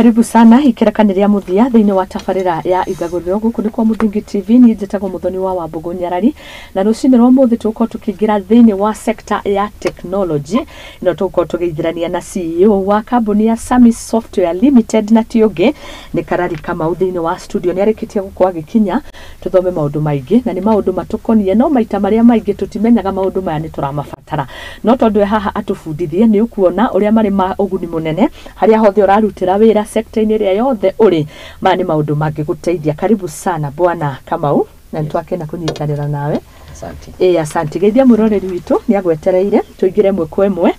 Karibu sana ikereka-inĩ rĩa mũthia thĩinĩ wa tabarĩra ya Igagũrĩro. Gũkũ nĩ kwa Mũthingi TV, niĩ njĩtagwo Mũthoni wa Wambũgũ Nyarari, na rũcinĩ rwa ũmũthĩ tũgũkorwo tũkĩingĩra thĩinĩ wa sector ya technology. Ĩno tũgũkorwo tũgĩithĩrania na CEO wa kambuni ya Sami Software Limited, na ti ũngĩ nĩ Karari Kamau. Thĩinĩ wa studio nĩ arĩkĩtie gũkorwo agĩkinya tũthome maũndũ maingĩ, na nĩ maũndũ matũkoniĩ, no maita marĩa maingĩ tũtimenyaga maũndũ maya nĩ tũramabatara, no tondũ e haha atũbundithie, nĩ ũkuona ũrĩa marĩ ma ũguni mũnene harĩa hothe ũrarutĩra wĩra, sector-inĩ ĩrĩa yothe ũrĩ. Maya nĩ maũndũ mangĩgũteithia. Karibu sana, Bwana Kamau, na nĩ twakena kũnyitanĩra nawe. Asante. Ĩ, asante. Geithia mwĩroreri witũ, nĩ agwetereire tũingĩre ĩmwe kwa ĩmwe,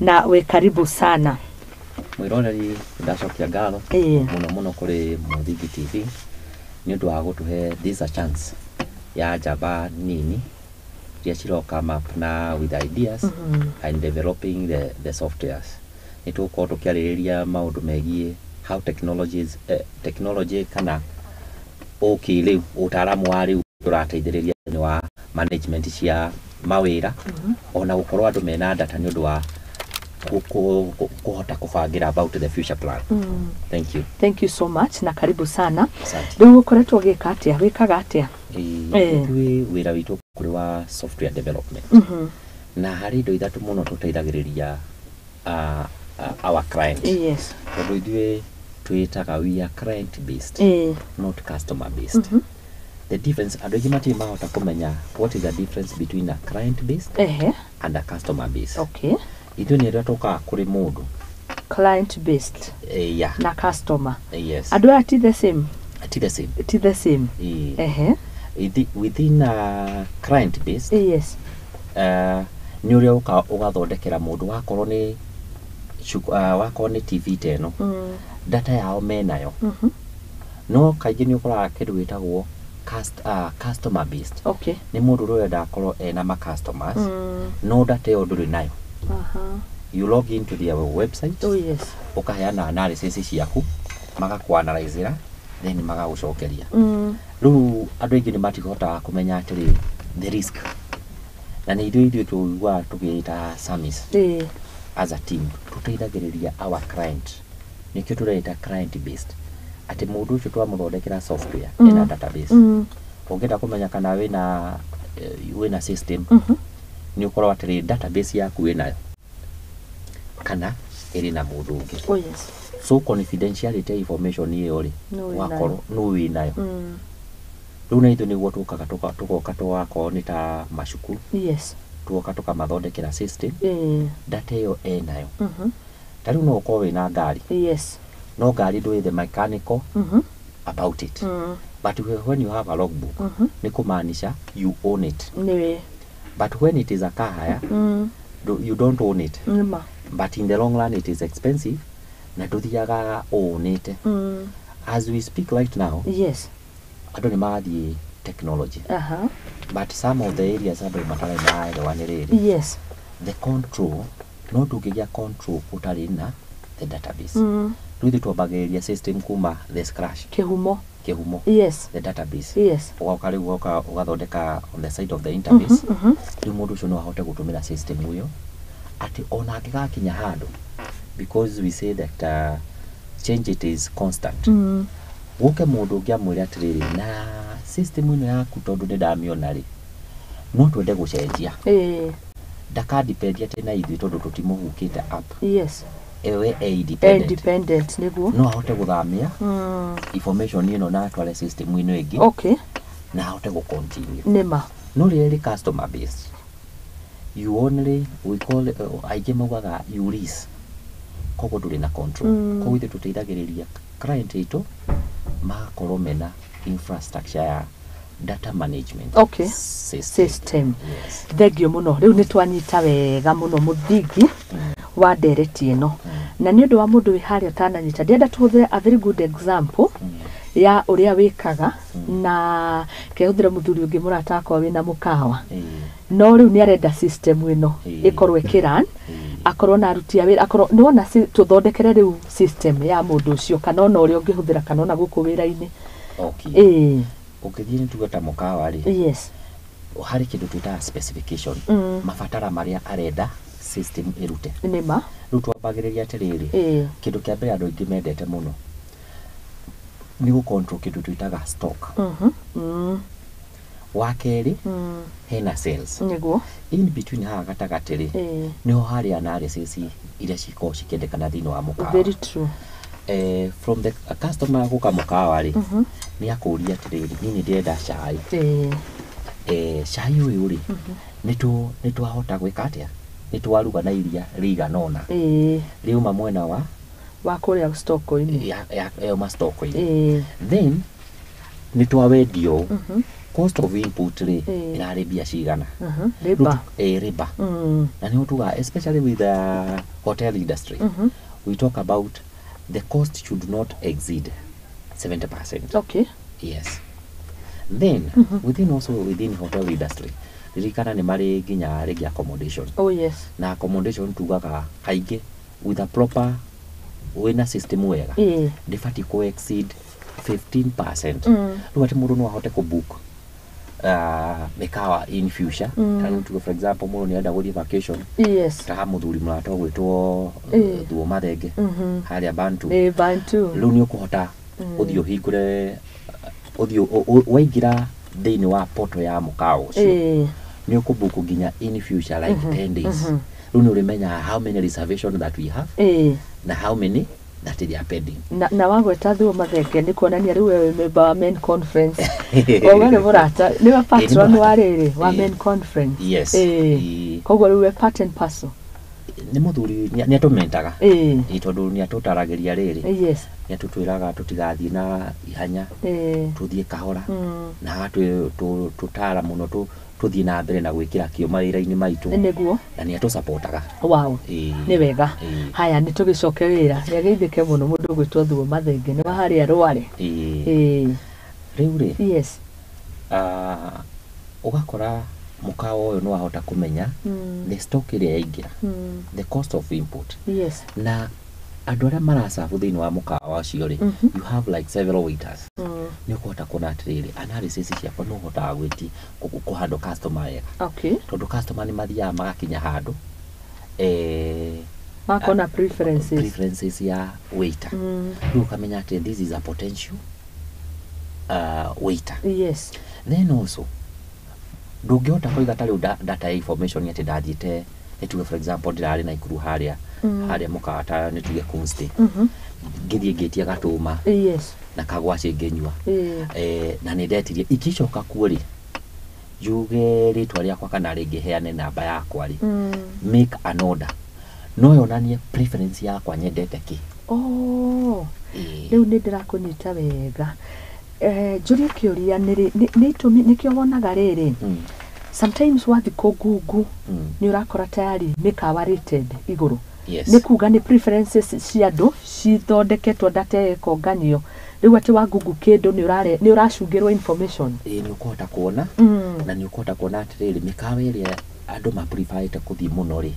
na wĩ karibu sana. Mwĩroreri, ndacokia ngatho mũno mũno kũrĩ Mũthingi TV nĩ ũndũ wa gũtũhe this a chance ya njamba nini iria ciroka up na with ideas and developing the softwares. Nĩ tũgũkorwo tũkĩarĩrĩria maũndũ megiĩ how technologies, technology kana ũkĩrĩu, ũtaaramu wa rĩu ũrateithĩrĩria thĩinĩ wa management cia mawĩra, ona gũkorwo andũ mena data nĩ ũndũ wa kũhota kũbangĩra about the future plan. Thank you. Thank you so much na karibu sana. Asante. Rĩu ũkoretwo ũgĩka atĩa, wĩkaga atĩa? Ithuĩ wĩra witũ kũrĩ wa software development, na harĩ indo ithatũ mũno tũteithagĩrĩria our client, tondũ ithuĩ twĩtaga we are client based, not customer based. The difference, andũ aingĩ matirĩ mahota kũmenya what is the difference between a client based and a customer based. Ithuĩ nĩ rĩrĩa tũkaga kũrĩ mũndũ. Client based Yeah. na customer. Yes. Andũ aya ti the same? Ti the same. Ti the same. Within a client based, nĩ ũrĩa ũka ũgathondekera mũndũ, wakorwo nĩ wakorwo nĩ TV ta ĩno, data yao menayo, no kaingĩ nĩ ũkoraga kĩndũ gĩtagwo customer based nĩ mũndũ ũrĩa ũrenda akorwo ena ma customers, no data ĩyo ndũrĩ nayo. You log into their website, ũkaheana analysis ciaku, magakuanalyzĩra, then magagũcokeria. Rĩu andũ aingĩ nĩ matihotaga kũmenya atĩrĩ the risk, na nĩ ithuĩ tũiguaga tũgĩta Samis as a team tũteithagĩrĩria our client, nĩkĩo tũreita client based, atĩ mũndũ ũcio twamũthondekera software ena database. Ũngĩenda kũmenya kana wĩna system, nĩ ũkorwo atĩrĩ database yaku wĩnayo kana ĩrĩ na mũndũ ũngĩ. So confidentiality information ĩyo rĩ, No wĩnayo. Wakorwo no wĩnayo. Rĩu na ithuĩ nĩguo tũkaga tũgoka, tũgakorwo nĩ ta macukuru, tũgoka tũkamathondekera system, data ĩyo enayo. Ta rĩu no ũkorwo wĩna ngari, no ngari ndũĩ the mechanical about it, but when you have a logbook, nĩ kũmaanisha you own it. But when it is a car hire, you don't own it. Nĩma. But in the long run it is expensive na ndũthiaga ũũnĩte. As we speak right now, andũ nĩ marathiĩ technology, but some of the areas andũ matarĩ maraelewa nĩ rĩrĩ, the control. No ndũngĩgĩa control ũtarĩ na the database. Rĩu ithuĩ twambagĩrĩria system kuma the scratch. Kĩhumo. Kĩhumo, the database. Ũgoka rĩu ũgoka ũgathondeka on the side of the interface. Rĩu mũndũ ũcio no ahote gũtũmĩra system ĩyo atĩ ona angĩgakinya handũ, because we say that change, it is constant, gũke mũndũ ũngĩ amwĩre atĩrĩrĩ, na system ĩno yaku tondũ nĩ ndamĩona rĩ, no twende gũcenjia, ndakadipendi atĩ na ithuĩ tondũ tũtimũhukĩte up. Ewe e independent. Independent, nĩguo. No ahote gũthamia information ĩno na atware system ĩno ĩngĩ na ahote gũ continue. No rĩrĩa rĩ customer based, you only, we call, aingĩ maugaga you lease, koguo ndũrĩ na control. Koguo ithuĩ tũteithagĩrĩria client itũ magakorwo mena infrastructure ya data management system. System. Yes. Thengio mũno. Rĩu nĩ twanyita wega mũno mũthingi wa ndereti ĩno, na nĩ ũndũ wa mũndũ wĩ harĩa ũtananyita, ndĩrenda tũhũthĩre a very good example ya ũrĩa wĩkaga, na kehũthĩre mũthuri ũngĩ, mũrata wakwa wĩna mũkawa, no rĩu nĩ arenda system ĩno ĩkorwo ĩkĩran, akorwo na aruti a wĩra, akorwo nĩwona tũthondekere rĩu system ya mũndũ ũcio, kana ona ũrĩa ũngĩhũthĩra, kana ona gũkũ wĩra-inĩ. Ũngĩthiĩ nĩ tuge ta mũkawa rĩ, harĩ kĩndũ twĩtaga specification, mabatara marĩa arenda system ĩrute. Nĩma. Rĩu twambagĩrĩria atĩrĩrĩ, Ĩĩ. kĩndũ kĩa mbere andũ aingĩ mendete mũno nĩ gũ-control kĩndũ twĩtaga stock. Wa kerĩ, hena sales. Nĩguo. In between haha gatagatĩ rĩ, nĩho harĩ analysis iria cikoragwo cikĩendekana thĩinĩ wa mũkawa. Very true. From the customer gũka mũkawa rĩ, nĩ akũria atĩrĩrĩ, niĩ nĩ ndĩrenda cai. Cai ũyũ rĩ, nĩ twahota gwĩka atĩa, nĩ twaruga na iria rĩigana ũna, riuma mwena wa wa kũrĩa stock-inĩ. Yauma stock-inĩ. Then nĩ twawendio ũũ, cost of input rĩ, ĩrarĩ mbia cigana? Labor. Labor. Na nĩho tugaga, especially with the hotel industry, we talk about the cost should not exceed 70%. Yes. Then within, also within hotel industry, ririkana nĩ marĩ nginya rĩngĩ accommodation. Oh yes. Na accommodation tugaga kaingĩ with a proper wĩna system wega, ndĩbatiĩ kũ exceed 15%. Rĩu atĩ mũndũ no ahote kũ book mĩkawa in future. Ta rĩu tuge, for example, mũndũ nĩ arenda gũthiĩ vacation, ta mũthuri mũrata ũgwĩtwo Thuo Mathenge harĩa Bantu. Ĩĩ, Bantu. Rĩu nĩ ũkũhota ũthiĩ ũhingũre, ũthiĩ waingĩra thĩinĩ wa portal ya mũkawa ũcio, nĩ ũkũbook nginya in future like 10 days. Rĩu nĩ ũrĩmenyaga how many reservation that we have na how many that they are pending. Na wagweta Thuo Mathenge nĩ kuonania rĩu we wĩ member wa men conference. O we nĩ mũrata, nĩwe patron Mũrata. Wa rĩrĩ wa Ĩĩ. men conference. Yes. Ĩĩ. Ĩĩ. Koguo rĩu we part and parcel. Nĩ mũthuri nĩ atũmentaga. Ĩĩ, tondũ nĩ atũtaragĩria rĩrĩ, nĩ atũtwĩraga tũtigathiĩ na ihanya, tũthiĩ kahora, na agatũtara mũno tũthiĩ na mbere na gwĩkĩra kĩo mawĩra-inĩ maitũ. Na nĩ atũcapotaga. Wow. Ĩĩ. Nĩ wega. Ĩĩ. Haya, nĩ tũgĩcoke wĩra. Nĩ ageithĩke mũno mũndũ ũgwĩtwo Thuo Mathenge, nĩ wa harĩa Rware. Ĩĩ. Ĩĩ. Rĩu rĩ, ũgakora mũkawa ũyũ nĩ wahota kũmenya the stock ĩrĩa yaingĩra, the cost of input, na andũ arĩa maracabu thĩinĩ wa mũkawa ũcio rĩ, you have like several waiters, nĩ ũkũhota kuona atĩrĩrĩ, analysis ciakwa nĩ ũhotaga gwĩti kũhandle customer wega, tondũ customer nĩ mathiaga magakinya handũ makona preferences. Preferences ya waiter. Rĩu ũkamenya atĩ this is a potential waiter. Then also ndũngĩhota kũiga ta rĩu data ya information atĩ ndathiĩte, nĩ tuge for example ndĩrarĩ Naikuru harĩa, harĩa mũkawa ta nĩ tuge Queen's, ngĩthiĩ ngĩtia gatũma na kagwacĩ ngĩnyua, na nĩ ndetirie, ingĩcoka kuo rĩ, njuge rĩtwa rĩakwa kana rĩngĩ heane namba yakwa rĩ, make an order, no yonanie preference yakwa, nyendete kĩ. Oh. Ĩĩ. Rĩu nĩ ndĩrakũnyita wega. Njũrie kĩũria, nĩ itũmi nĩkĩo wonaga rĩrĩ, sometimes wathiĩ kũngungu, nĩ ũrakora tayari mĩkawa rated igũrũ. Nĩ kuga nĩ preferences cia andũ cithondeketwo, data ĩkonganio, rĩu atĩ wa Google kĩndũ nĩ ũracungĩrwo information. Ĩĩ, nĩ ũkũhota kuona, na nĩ ũkũhota kuona atĩrĩrĩ, mĩkawa ĩrĩa andũ mapreferĩte kũthiĩ mũno rĩ,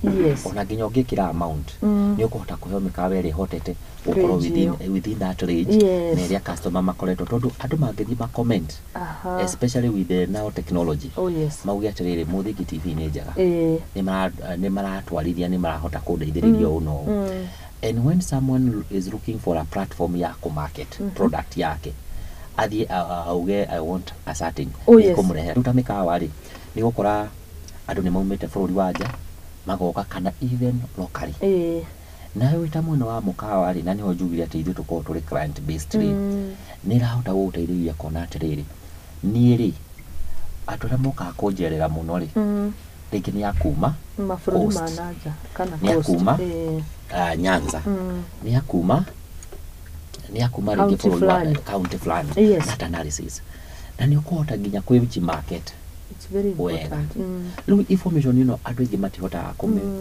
ona nginya ũngĩkĩra amount, nĩ ũkũhota kũheo mĩkawa ĩrĩa ĩhotete gũkorwo Range within, ĩyo. within that range, na ĩrĩa customer makoretwo, tondũ andũ mangĩthiĩ ma comment, especially with the now technology, Oh yes. mauge atĩrĩrĩ, Mũthingi TV nĩ njega, nĩ maratwarithia, nĩ marahota kũndeithĩrĩria ũũ na ũũ. And when someone is looking for a platform ya kũ-market product yake, athiĩ auge I want a certain, Oh, yes. kũmũrehera. Rĩu ta mĩkawa rĩ, nĩ gũkora andũ nĩ maumĩte bũrũri wa nja magoka kana even locally. Nawe wĩ ta mwena wa mũkawa rĩ, na nĩho njugire atĩ ithuĩ tũkoragwo tũrĩ client based rĩ, nĩ ĩrahota gũgũteithĩrĩria kuona atĩrĩrĩ, niĩ rĩ, andũ arĩa mokaga kũnjerera mũno rĩ, rĩngĩ nĩ akuma mabũrũri Coast. ma nanja kana Nĩ coast. akuma Nyanza, nĩ akuma rĩngĩ County bũrũri wa fulani. County fulani. That analysis, na nĩ ũkũhota nginya kwĩji market It's very wega. important. Rĩu information ĩno andũ aingĩ matihotaga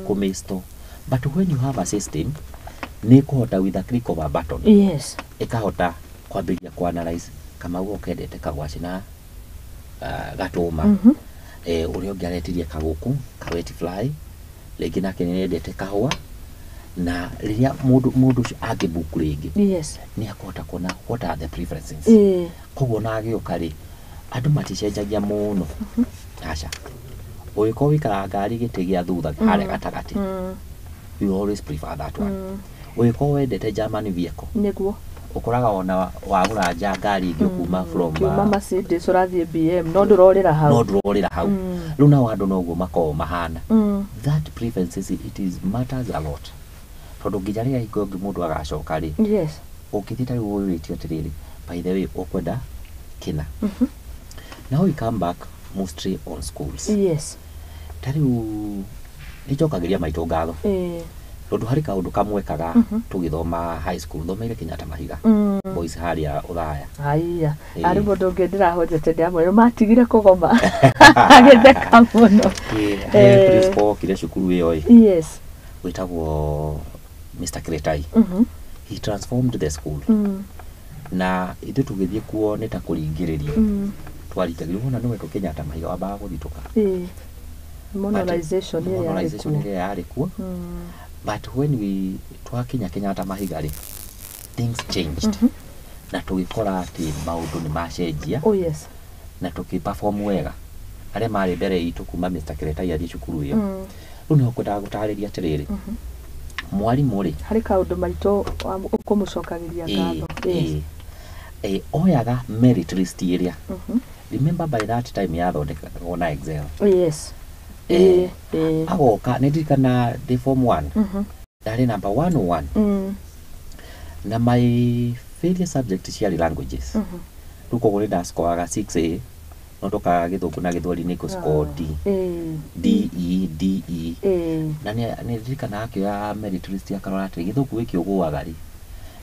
kũmĩ store, but when you have a system, nĩ ĩkũhota with a click of a button, ĩkahota kwambĩrĩria kũ analyze Kamau ũkendete kagwacĩ na gatũma, ũrĩa ũngĩ aretirie kagũkũ ka wet fly, rĩngĩ nake nĩendete kahũa, na rĩrĩa mũndũ ũcio angĩbook rĩngĩ, nĩ akũhota kuona what are the preferences. Koguo ona agĩũka rĩ, andũ maticenjagia mũno, aca, ũngĩkorwo wĩikaraga ngari gĩtĩ gĩa thutha harĩa gatagatĩ. You always prefer that one. Ũngĩkorwo wendete German vehicle, Nĩguo. Ũkoraga ona wagũra nja ngari ĩngĩ kuma from Kiuma Mercedes ũrathiĩ BM, no ndũrorĩra hau. No ndũrorĩra hau. Rĩu nao andũ noguo makoragwo mahana. That preferences, it is matters a lot, tondũ nginya rĩrĩa hingo ĩngĩ mũndũ agacoka rĩ, ũngĩthiĩ ta rĩu ũrĩtio atĩrĩrĩ, by the way, ũkwenda kĩna. Now we come back mostly on schools. Ta rĩu nĩ njokagĩria maitũ ngatho, tondũ harĩ kaũndũ kamwe kaga tũgĩthoma high school, thomeire Kenyatta Mahiga Boys harĩa Ũthaya. Haiya. Ĩĩ. Arĩ mũndũ ũngĩ ndĩrahonjete, ndĩramwĩra matigire kũgoma, agĩtheka mũno. Ĩĩ, he principal okire cukuru ĩyo ĩ, wĩtagwo Mr. Kiretai. He transformed the school, na ithuĩ tũgĩthiĩ kuo nĩ ta kũringĩrĩrio twaringagĩrĩrio, wona nĩwe Kenyatta Mahiga wambaga gũthitũka. Monolization ĩrĩa yarĩ Monolization kuo. Ĩrĩa yarĩ kuo. But when we twakinya Kenyatta Mahiga rĩ, things changed, na tũgĩkora atĩ maũndũ nĩ macenjia, Oh yes. na tũkĩ-perform wega arĩa marĩ mbere itũ kuma Mr. Kiretai athiĩ cukuru ĩyo. Rĩu nĩho kwendaga gũtarĩria atĩrĩrĩ, mwarimũ rĩ, Harĩ kaũndũ maitũ ũkũmũcokagĩria ngatho. Ĩ, oyaga merit list ĩrĩa, remember by that time yathondekagwo na Excel. Ĩĩ. Agoka, nĩ ndirikana ndĩ form 1, ndarĩ number 101, na my failure subject ciarĩ languages. Rĩu koguo nĩ ndascoraga 6A, no tokaga Gĩthũngũ na Gĩthweri nĩ ngũ-score D, D E D E. Na nĩ ndirikanaga akĩoya merit list akarora atĩ Gĩthũngũ gĩkĩ ũgũaga rĩ,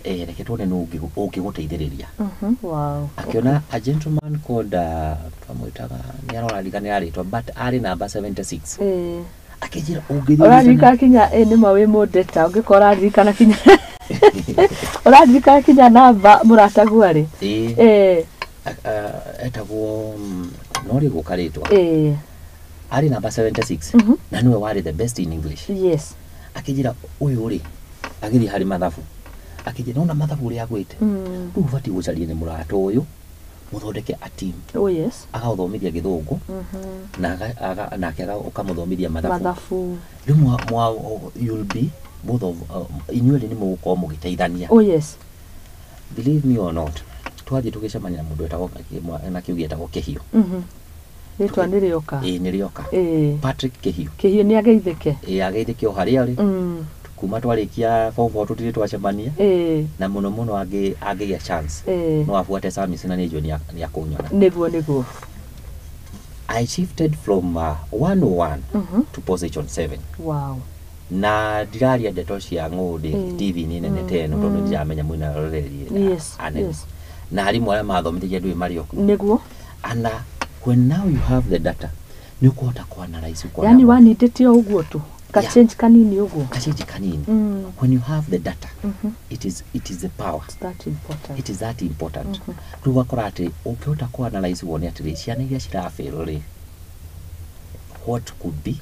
reke tuone nũ ũngĩgũteithĩrĩria. Akĩona a gentleman called twamwĩtaga, nĩ arorariganĩra rĩtwa, but arĩ namba 76. Akĩnjĩra ũngĩthiĩ Ũraririkana kinya, ĩ nĩma wĩ mũndeta, ũngĩkorwo ũraririkana kinya, ũraririkana kinya namba mũrataguo arĩ. Ĩĩ. Etagwo no rĩ gũka rĩtwa, arĩ namba 76, na nĩwe warĩ the best in English. Akĩnjĩra ũyũ rĩ, agĩthiĩ harĩ mathabu, akĩnjĩra nona mathabu ũrĩa agwĩte, rĩu ũbatiĩ gũcaria nĩ mũrata ũyũ, mũthondeke a team, agaũthomithia Gĩthũngũ na nake ũkamũthomithia mathabu. Mathabu. Rĩu you'll be both of inyuĩ erĩ nĩ mũgũkorwo mũgĩteithania. Believe me or not, twathiĩ tũgĩcemania na mũndũ wetagwo na kĩu gĩetagwo Kĩhiũ. Rĩtwa nĩ rĩoka. Ĩĩ, nĩ rĩoka. Patrick Kĩhiũ. Kĩhiũ nĩ ageithĩke. Ĩĩ, ageithĩke o harĩa arĩ. Kuma twarĩkia form 4 tũtirĩ twacemania, na mũno mũno angĩgĩa chance, no abuate Samis na nĩ njũĩ nĩ akũnyona. Nĩguo. I shifted from 101 to position 7. Na ndiraria ndeto cia ng'ũndĩ TV-inĩ nene ta ĩno, tondũ ndiramenya mwĩna roreri anene na arimũ arĩa mathomithagia andũ marĩ o kuo. Ana when now you have the data, nĩ ũkũhota kũ-analyze, ũkona Yani wanindĩte o ũguo tu ka change kanini ũguo. Kachange kanini. When you have the data, it is the power. It's that important. It is that important. Rĩu ũgakora atĩ ũngĩhota kũ-analyze wone atĩrĩ, ciana iria cirafail rĩ, what could be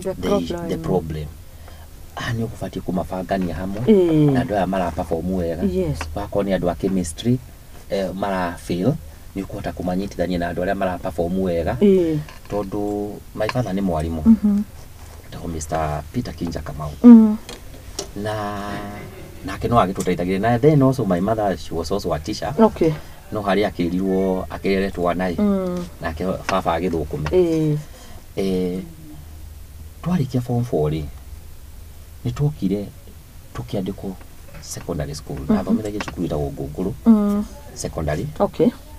the problem. The problem, haha nĩ ũgũbatiĩ kũmabangania hamwe na andũ aya mara-perform wega. Wakorwo nĩ andũ a chemistry mara-fail, nĩ ũkũhota kũmanyitithania na andũ arĩa mara-perform wega, tondũ my father nĩ mwarimũ, etagwo Mr. Peter Kinja Kamau, na nake no agĩtũteithagia, na then also my mother, she was also a teacher, no harĩa akĩrirwo akĩrere twana ĩ, nake baba agĩthũkũme. Twarĩkia form 4 rĩ, nĩ twokire tũkĩandĩkwo secondary school. Ndathomithagia cukuru ĩtagwo Ngũngũrũ Secondary,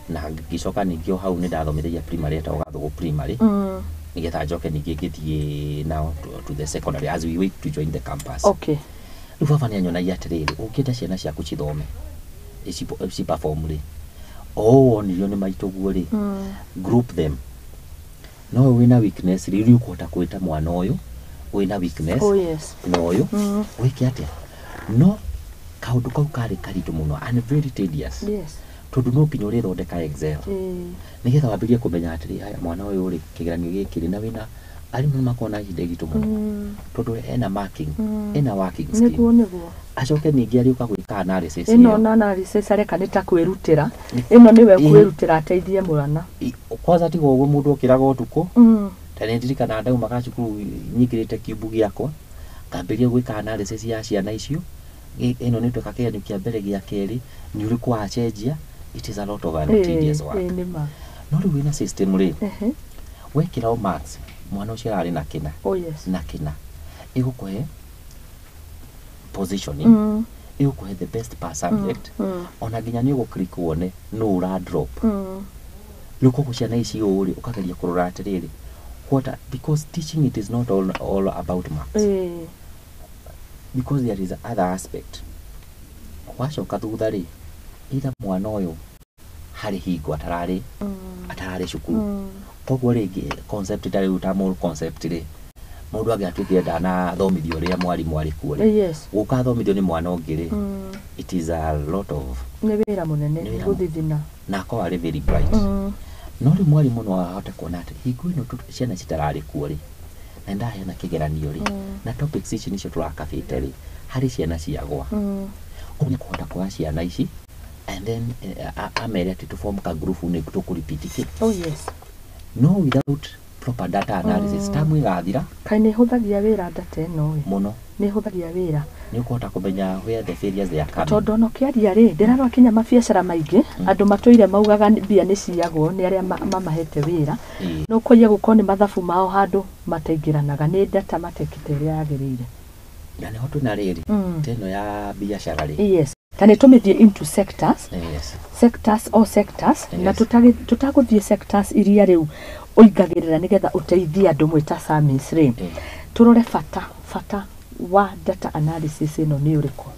na ngĩcoka ningĩ o hau nĩ ndathomithagia primary ĩtagwo Gathũgũ Primary, nĩgetha njoke ningĩ ngĩthiĩ now to the secondary as we wait to join the campus. Rĩu baba nĩ anyonagia atĩrĩrĩ, ũngĩenda ciana ciaku cithome, ci perform rĩ, o ũũ wonirio nĩ maitũguo rĩ, group them. No ũyũ wĩna weakness rĩ, nĩ ũkũhota gwĩta mwana ũyũ wĩna weakness na ũyũ wĩke atĩa. No kaũndũ kau karĩ karitũ mũno and very tedious, tondũ no nginya ũrĩthondeka Excel nĩgetha wambĩrĩrie kũmenya atĩrĩ, haya, mwana ũyũ rĩ, kĩgeranio gĩkĩ rĩ, na wĩna arimũ nĩ makoragwo na ihinda iritũ mũno, tondũ ena marking, ena working scheme. Nĩguo. Acoke ningĩ arĩũka gwĩka analysis Ĩno ĩyo. na analysis areka nĩ ta kwĩrutĩra, ĩno nĩwe kwĩrutĩra ateithie mwana. Kwanza tiga ũguo, mũndũ okĩraga ũtukũ. Ta nĩ ndirikanaga ndaumaga cukuru nyingĩrĩte kiumbu gĩakwa, Ngambĩrĩria gwĩka analysis ya ciana icio, ĩno nĩ tweka kĩgeranio kĩa mbere, gĩa kerĩ, nĩ ũrĩkũ wacenjia. It is a lot of an tedious work. Ĩĩ, nĩ ma. No rĩu wĩna system rĩ, wekĩra o marks mwana ũcio ararĩ na kĩna Oh yes. na kĩna, ĩgũkũhe positioning, ĩgũkũhe the best per subject, ona nginya nĩ ũgũ click wone nũ ũra drop. Rĩu koguo ciana ici ũũ rĩ, ũkageria kũrora atĩrĩrĩ, what are, because teaching, it is not all about marks, because there is other aspect. Wacoka thutha rĩ, either mwana ũyũ harĩ hingo atararĩ atararĩ cukuru, koguo rĩngĩ concept ta rĩu ta more concept rĩ, mũndũ angĩatuĩkire ndanathomithio ũrĩa mwarimũ arĩ kuo rĩ, gũka athomithio nĩ mwana ũngĩ rĩ, it is a lot of Nĩ wĩra mũnene. Nĩ wĩra gũthithina. Na akorwo arĩ very bright, no rĩu mwarimũ no ahote kuona atĩ hingo ĩno ciana citararĩ kuo rĩ, na ndaheana kĩgeranio rĩ, na topics ici nĩcio tũrakabĩte rĩ, harĩ ciana ciagwa. Koguo nĩakũhota kuoya ciana ici and then amere atĩ tũform ka group nĩ tũkũrepeat kĩ. Oh yes. No without proper data analysis, tamu ĩgathira. Kaĩ nĩ ĩhũthagia wĩra data ĩno ĩ? Mũno. Nĩ ĩhũthagia wĩra. Nĩ ũkũhota kũmenya where the failures they are coming. Tondũ ona ũkĩaria rĩ, ndĩrarora kinya mabiacara maingĩ, andũ matũire maugaga mbia nĩ ciagwo nĩ arĩa mamahete wĩra, no kũiya gũkorwo nĩ mathabu mao handũ mataingĩranaga, nĩ data matekĩte ũrĩa yagĩrĩire. Na nĩho twĩna rĩrĩ, ta ĩno ya biacara rĩ. Yes, ta nĩ tũmĩthiĩ into sectors. Sectors, o sectors, na tũtagũthiĩ sectors iria rĩu ũingagĩrĩra nĩgetha ũteithie andũ mwĩ ta SAMIS rĩ, tũrore bata wa data analysis ĩno nĩ ũrĩkũ,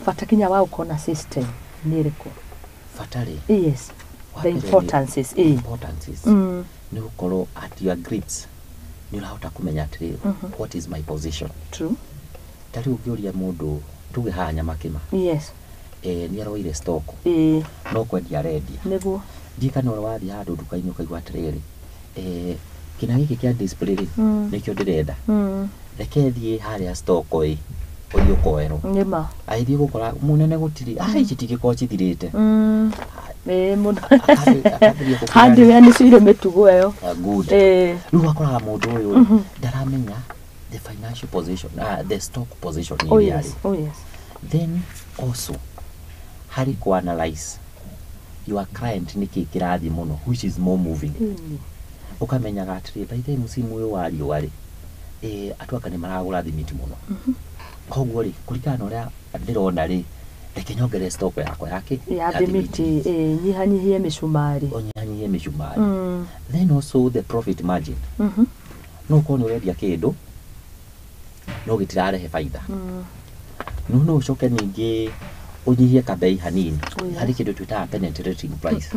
bata kinya wa gũkorwo na system nĩ ĩrĩkũ? Bata rĩ, Yes, wa the mbere nĩ- importances, ĩ. Importances nĩ gũkorwo at your grips, nĩ ũrahota kũmenya atĩrĩ, what is my position? True. Ta rĩu ũngĩũria mũndũ, tuge haha Nyamakĩma, nĩ aroire stock, no kwendia arendia. Ndiĩ kana ũrĩ wathiĩ handũ nduka-inĩ ũkaigua atĩrĩrĩ, kĩna gĩkĩ kĩa display rĩ, nĩkĩo ndĩrenda, reke thiĩ harĩa stock ĩ, ũthiĩ ũkoerwo. Nĩ ma. Agĩthiĩ gũkora mũnene gũtirĩ, ici tingĩkorwo cithirĩte. Ĩ mũno. Akambĩrĩria gũkĩra. Hardware nĩcio irĩ mĩtugo ĩyo. Ah, good. Rĩu wakoraga mũndũ ũyũ rĩ, ndaramenya the financial position, the stock position ĩrĩa arĩ. Oh yes. Then also harĩ ku analyze your client, nĩkĩ kĩrathiĩ mũno, which is more moving. Ũkamenyaga atĩrĩ, by the way, mũcimu ũyũ wa riũa rĩ, andũ anga nĩ maragũra thimiti mũno, koguo rĩ, kũringana na ũrĩa ndĩrona rĩ, reke nyongerere stock yakwa yake. Ya thimiti, ĩ, nyihanyihie mĩcumarĩ. Ũnyihanyihie mĩcumarĩ. Then also the profit margin. No ũkorwo nĩ ũrendia kĩndũ no gĩtirarehe baitha, no ũcoke ningĩ ũnyihie kabei hanini. Oh, yes. Harĩ kĩndũ twĩtaga penetrating price.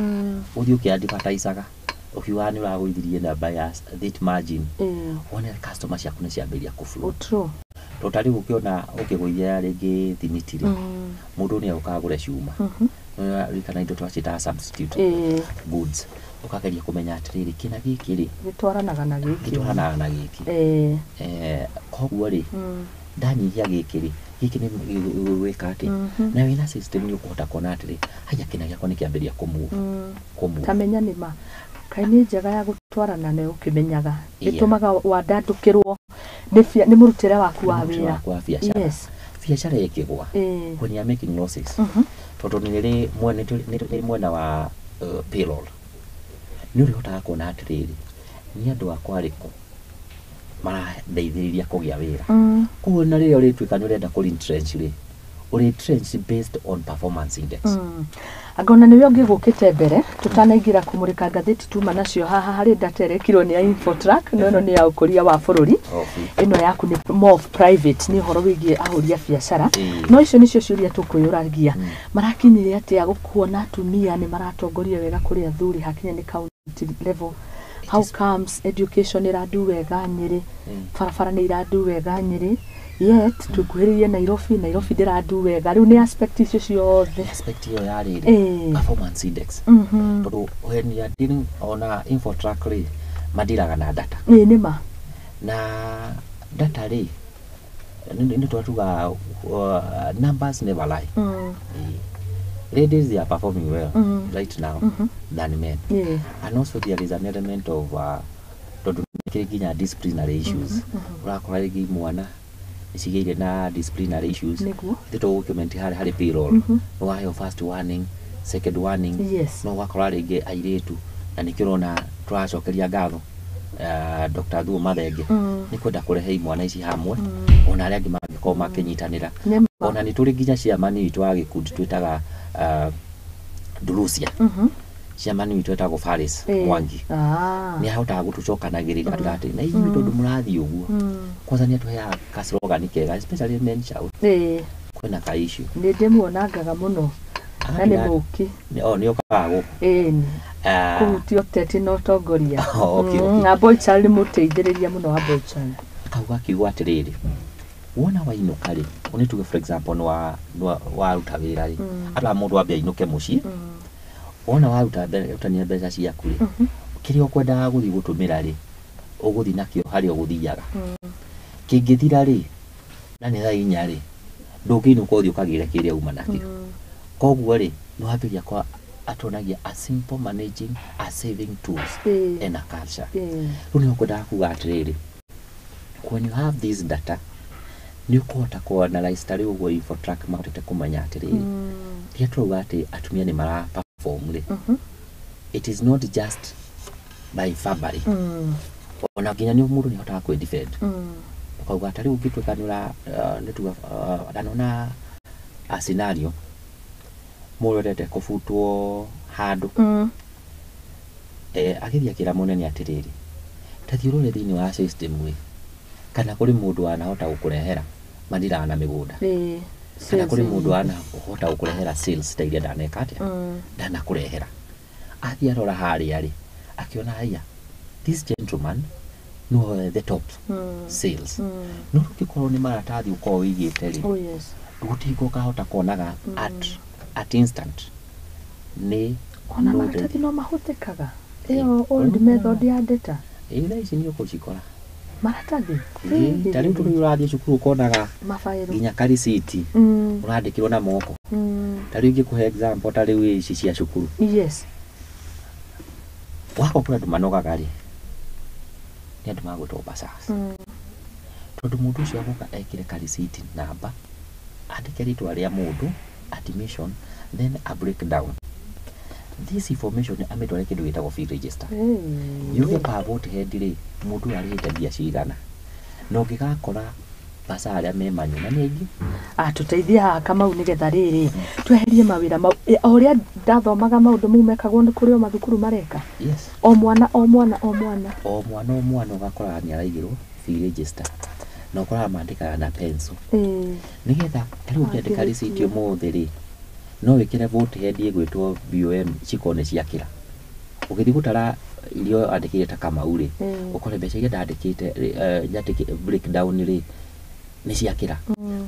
Ũthiĩ ũkĩadvertisaga ũkiugaga nĩ ũragũithirie namba ya that margin, wone customer ciaku nĩ ciambĩrĩria kũflow. Oh, true. Tondũ ta rĩu ũkĩona ũkĩgũithia rĩngĩ thimiti rĩ, mũndũ nĩ agũka agũre cuma kana indo twaciĩtaga substitute goods. Ũkageria kũmenya atĩrĩrĩ, kĩna gĩkĩ rĩ, gĩtwaranaga na gĩkĩ. Gĩtwaranaga na gĩkĩ. Koguo rĩ, ndanyihia gĩkĩ rĩ, gĩkĩ nĩ gwĩka atĩ, na wĩna system nĩ ũkũhota kuona atĩrĩ, haya, kĩna gĩakwa nĩ kĩambĩrĩria kũmove, kũmove. Tamenya nĩ ma kaĩ nĩ njega ya gũtwarana nayo ũkĩmenyaga, ĩtũmaga wandandũkĩrwo nĩ mũrutĩre waku wa Mũrutĩre wĩra. waku wa biacara. Biacara ĩkĩgwa, when you are making losses, tondũ nĩ rĩ mwena, nĩ mwena wa payroll, nĩ ũrĩhotaga kuona atĩrĩrĩ, nĩ andũ akwa arĩkũ marandeithĩrĩria kũgĩa wĩra. Koguo na rĩrĩa ũrĩtuĩka nĩ ũrenda kũ retrench rĩ, ũrĩ based on performance index. Angona nĩwe ũngĩgũkĩte mbere tũtanaingĩra kũmũrĩka ngathĩti tuma nacio haha, harĩ data ĩrekirwo nĩ ya Infotrack, no ĩno nĩ ya ũkũria wa bũrũri. Ĩno yaku nĩ more of private, nĩ ũhoro wĩgiĩ ahũri a biacara. No icio nĩcio ciũria tũkwĩyũragia, marakinyire atĩa gũkuona atumia nĩ maratongoria wega kũrĩ athuri hakinya nĩ county level? How comes education ĩrandu wega Nyĩrĩ, barabara nĩ irandu wega Nyĩrĩ, yet twĩkuhĩrĩirie Nairobi, Nairobi ndĩrandu wega? Rĩu nĩ aspect icio ciothe. Aspect ĩyo ya rĩrĩ, performance index, tondũ when you are dealing ona Infotrack rĩ, madiraga na data. Ĩĩ, nĩ ma. Na data rĩ, nĩ twatuga numbers never lie. Ĩĩ. Ladies, they are performing well right now than men. And also there is an element of tondũ nĩ nginya disciplinary issues, ũrakora rĩngĩ mwana Nĩ cigĩire na disciplinary issues. Nĩguo. Ithuĩ tũgũkĩment harĩ harĩ payroll. Nĩ waheo first warning, second warning. No ũgakora rĩngĩ airĩtu, na nĩkĩo ũrona tũracokeria ngatho Dr. Thuo Mathenge nĩ kwenda kũrehe imwana ici hamwe, ona arĩa angĩ mangĩkorwo makĩnyitanĩra. Nĩ ma. Ona nĩ tũrĩ nginya chairman witũ wa gĩkundi twĩtaga Ndulucia. Chairman witũ etagwo Faris Mwangi. Nĩ ahotaga gũtũcokanagĩrĩria atwĩra atĩ na inyuĩ tondũ mũrathiĩ ũguo, kwanza nĩ atũheaga ka slogan kega, especially men shout. Kwĩna ka issue. Nĩ ndĩmuonangaga mũno na nĩ Agatwĩra- mũki. Oh, nĩ ũkaga gũkũ. Ĩni. Ah, Kũhutia ũteti na ũtongoria. Oh, okay, okay. Na boy child nĩ mũteithĩrĩria mũno wa boy child. Akauga akiuga atĩrĩrĩ, wona wainũka rĩ, nĩ tuge for example nĩ waruta wĩra rĩ, atwara mũndũ ambe ainũke mũciĩ, wona waruta rutania mbeca ciaku rĩ, kĩrĩa ũkwendaga gũthiĩ gũtũmĩra rĩ, ũgũthiĩ nakĩo harĩa ũgũthiaga. Kĩngĩthira rĩ, na nĩ thaa 4 rĩ, ndũngĩinũka ũthiĩ ũkagĩre kĩrĩa uma nakĩo. Koguo rĩ, nĩ wambĩrĩria kwa atuonagia a simple managing a saving tools and a culture. Rĩu nĩho ngwendaga kuga atĩrĩrĩ, when you have this data, nĩ ũkũhota kũ analyze. Ta rĩu ũguo Infotrack mahotete kũmenya atĩrĩrĩ, rĩrĩa tũrauga atĩ atumia nĩ mara perform rĩ, it is not just by verbally, ona nginya nĩ mũndũ nĩ ahotaga kwĩ defend. Ũkauga ta rĩu ũngĩtuĩka nĩ ũra nĩ tuga ndanona a scenario mũndũ endete kũbutwo handũ, agĩthiĩ akĩra mũnene atĩrĩrĩ, ta thiĩ ũrore thĩinĩ wa system ĩ, kana kũrĩ mũndũ wanahota gũkũrehera mandiraga na mĩgũnda, kana kũrĩ Sales. Mũndũ wanahota gũkũrehera sales ta iria ndaneka atĩa, ndanakũrehera. Athiĩ arora harĩa rĩ, akĩona haiya, this gentleman no the top sales. No rũngĩkorwo nĩ maratathi ũkorwo wĩigĩte rĩ, Oh yes. gũtirĩ ũkahota kuonaga at instant nĩ Ona no maratathi no mahũthĩkaga, ĩyo old method ya data. Ĩ, thaa ici nĩ ũkũcikora. Maratathi. Ĩ, ta rĩu tũrĩ ũrathiĩ cukuru ũkonaga mabaĩrũ nginya karisiti ũrandĩkĩrwo na moko. Ta rĩu ingĩkũhe example, ta rĩu ici cia cukuru, wakorwo kũrĩ andũ manogaga rĩ, nĩ andũ magwĩtwo basas, tondũ mũndũ ũcio agoka ekĩre karisiti namba, andĩke rĩtwa rĩa mũndũ, admission, then a break down this information, amĩtware kĩndũ gĩtagwo fee register, yuge per vote head rĩ, mũndũ ũyũ arĩhĩte mbia cigana, na ũngĩgakora basa arĩa me manyu na nĩ aingĩ. Ah, tũteithie haha Kamau, nĩgetha rĩrĩ tweherie mawĩra mau. O ũrĩa ndathomaga maũndũ mau mekagwo nĩ kũrĩ o mathukuru mareka. O mwana, o mwana, o mwana. O mwana, o mwana ũgakoraga nĩ araigĩrwo fee register, na ũkoraga mandĩkaga na pencil, nĩgetha ta rĩu ũngĩandĩka receipt ũmũthĩ rĩ, no wĩkĩre vote head ĩgwĩtwo BOM, cikorwo nĩ ciakĩra. Ũgĩthiĩ gũtara iria andĩkĩire ta Kamau rĩ, ũkore mbeca iria ndandĩkĩte rĩ, nyandĩkĩ breakdown rĩ, nĩ ciakĩra.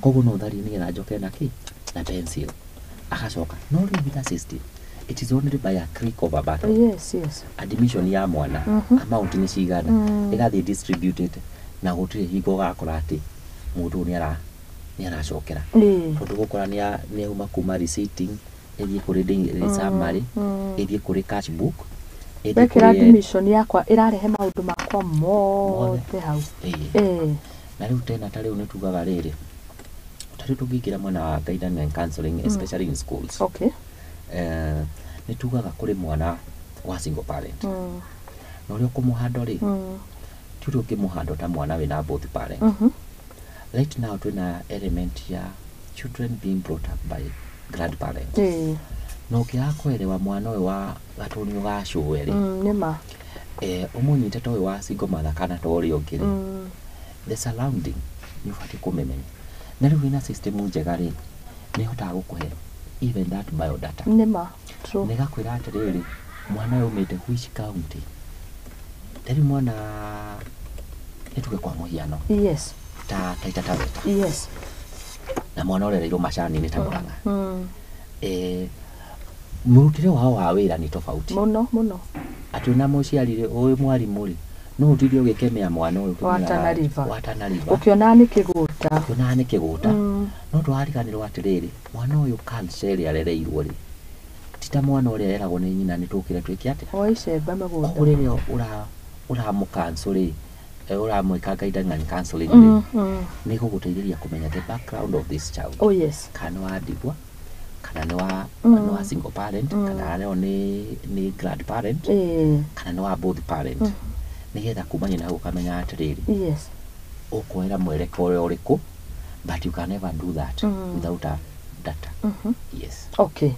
Koguo no ũtharie nĩgetha njoke na kĩ na pencil agacoka. No rĩu with a system, it is only by a click of a button. Admission ya mwana, amount nĩ cigana, ĩgathiĩ distributed, na gũtirĩ hingo ũgakora atĩ mũndũ ũyũ nĩ aracokera, tondũ gũkora nĩ auma kuma receipting, ĩthiĩ kũrĩ summary, ĩthiĩ kũrĩ cash book, ĩthiĩ Wekĩra kũrĩ admission yakwa ĩrarehe maũndũ makwa mothe hau. Na rĩu tena ta rĩu nĩ tugaga rĩrĩ, ta rĩu tũngĩingĩra mwena wa guidance and counseling, especially in schools, nĩ tugaga kũrĩ mwana wa single parent, na ũrĩa ũkũmũhandle rĩ, ti ũrĩa ũngĩmũhandle ta mwana wĩna both parent. Right now twĩna element ya children being brought up by grandparents, na ũngĩaga kũerewa mwana ũyũ wa gatũnio ga cũwe rĩ, Nĩ ma. Ũmũnyite ta ũyũ wa single mother kana ta ũrĩa ũngĩ rĩ, the surrounding nĩ ũbatiĩ kũmĩmenya. Na rĩu wĩna system njega rĩ, nĩ ĩhotaga gũkũhe even that biodata, Nĩ ma, true. na ĩgakwĩra atĩrĩrĩ, mwana ũyũ umĩte which county. Ta rĩu mwana nĩ tuge kwa mũhiano ta Taita Taveta, na mwana ũrereirwo macani-inĩ ta Mũrang'a, mũrutĩre wao wa wĩra nĩ tofauti. Mũno mũno. Atĩ ona mũciari rĩ, ũyũ mwarimũ rĩ, no ũtinde ũgĩkemea mwana ũyũ Wa Tana River. Wa Tana River. Ũkĩonaga nĩ kĩgũta. Ũkĩonaga nĩ kĩgũta, no ndwariganĩrwo atĩrĩrĩ, mwana ũyũ culture ĩrĩa arereirwo rĩ, ti ta mwana ũrĩa eragwo nĩ nyina nĩ tũkĩre twĩke atĩa. O icembe Koguo mĩgũnda. Rĩrĩa ũramũcancel rĩ, Ũramwĩka guidance and counseling rĩ, nĩ gũgũteithĩrĩria kũmenya the background of this child, Oh yes. kana nĩ wa ndigwa, kana nĩ wa single parent, kana nĩo nĩ grandparent, kana nĩ wa both parent, nĩgetha kumania na hau ũkamenya atĩrĩrĩ, ũkuoera mwerekeo ũrĩkũ. But you can never do that without a data. Yes. Okay,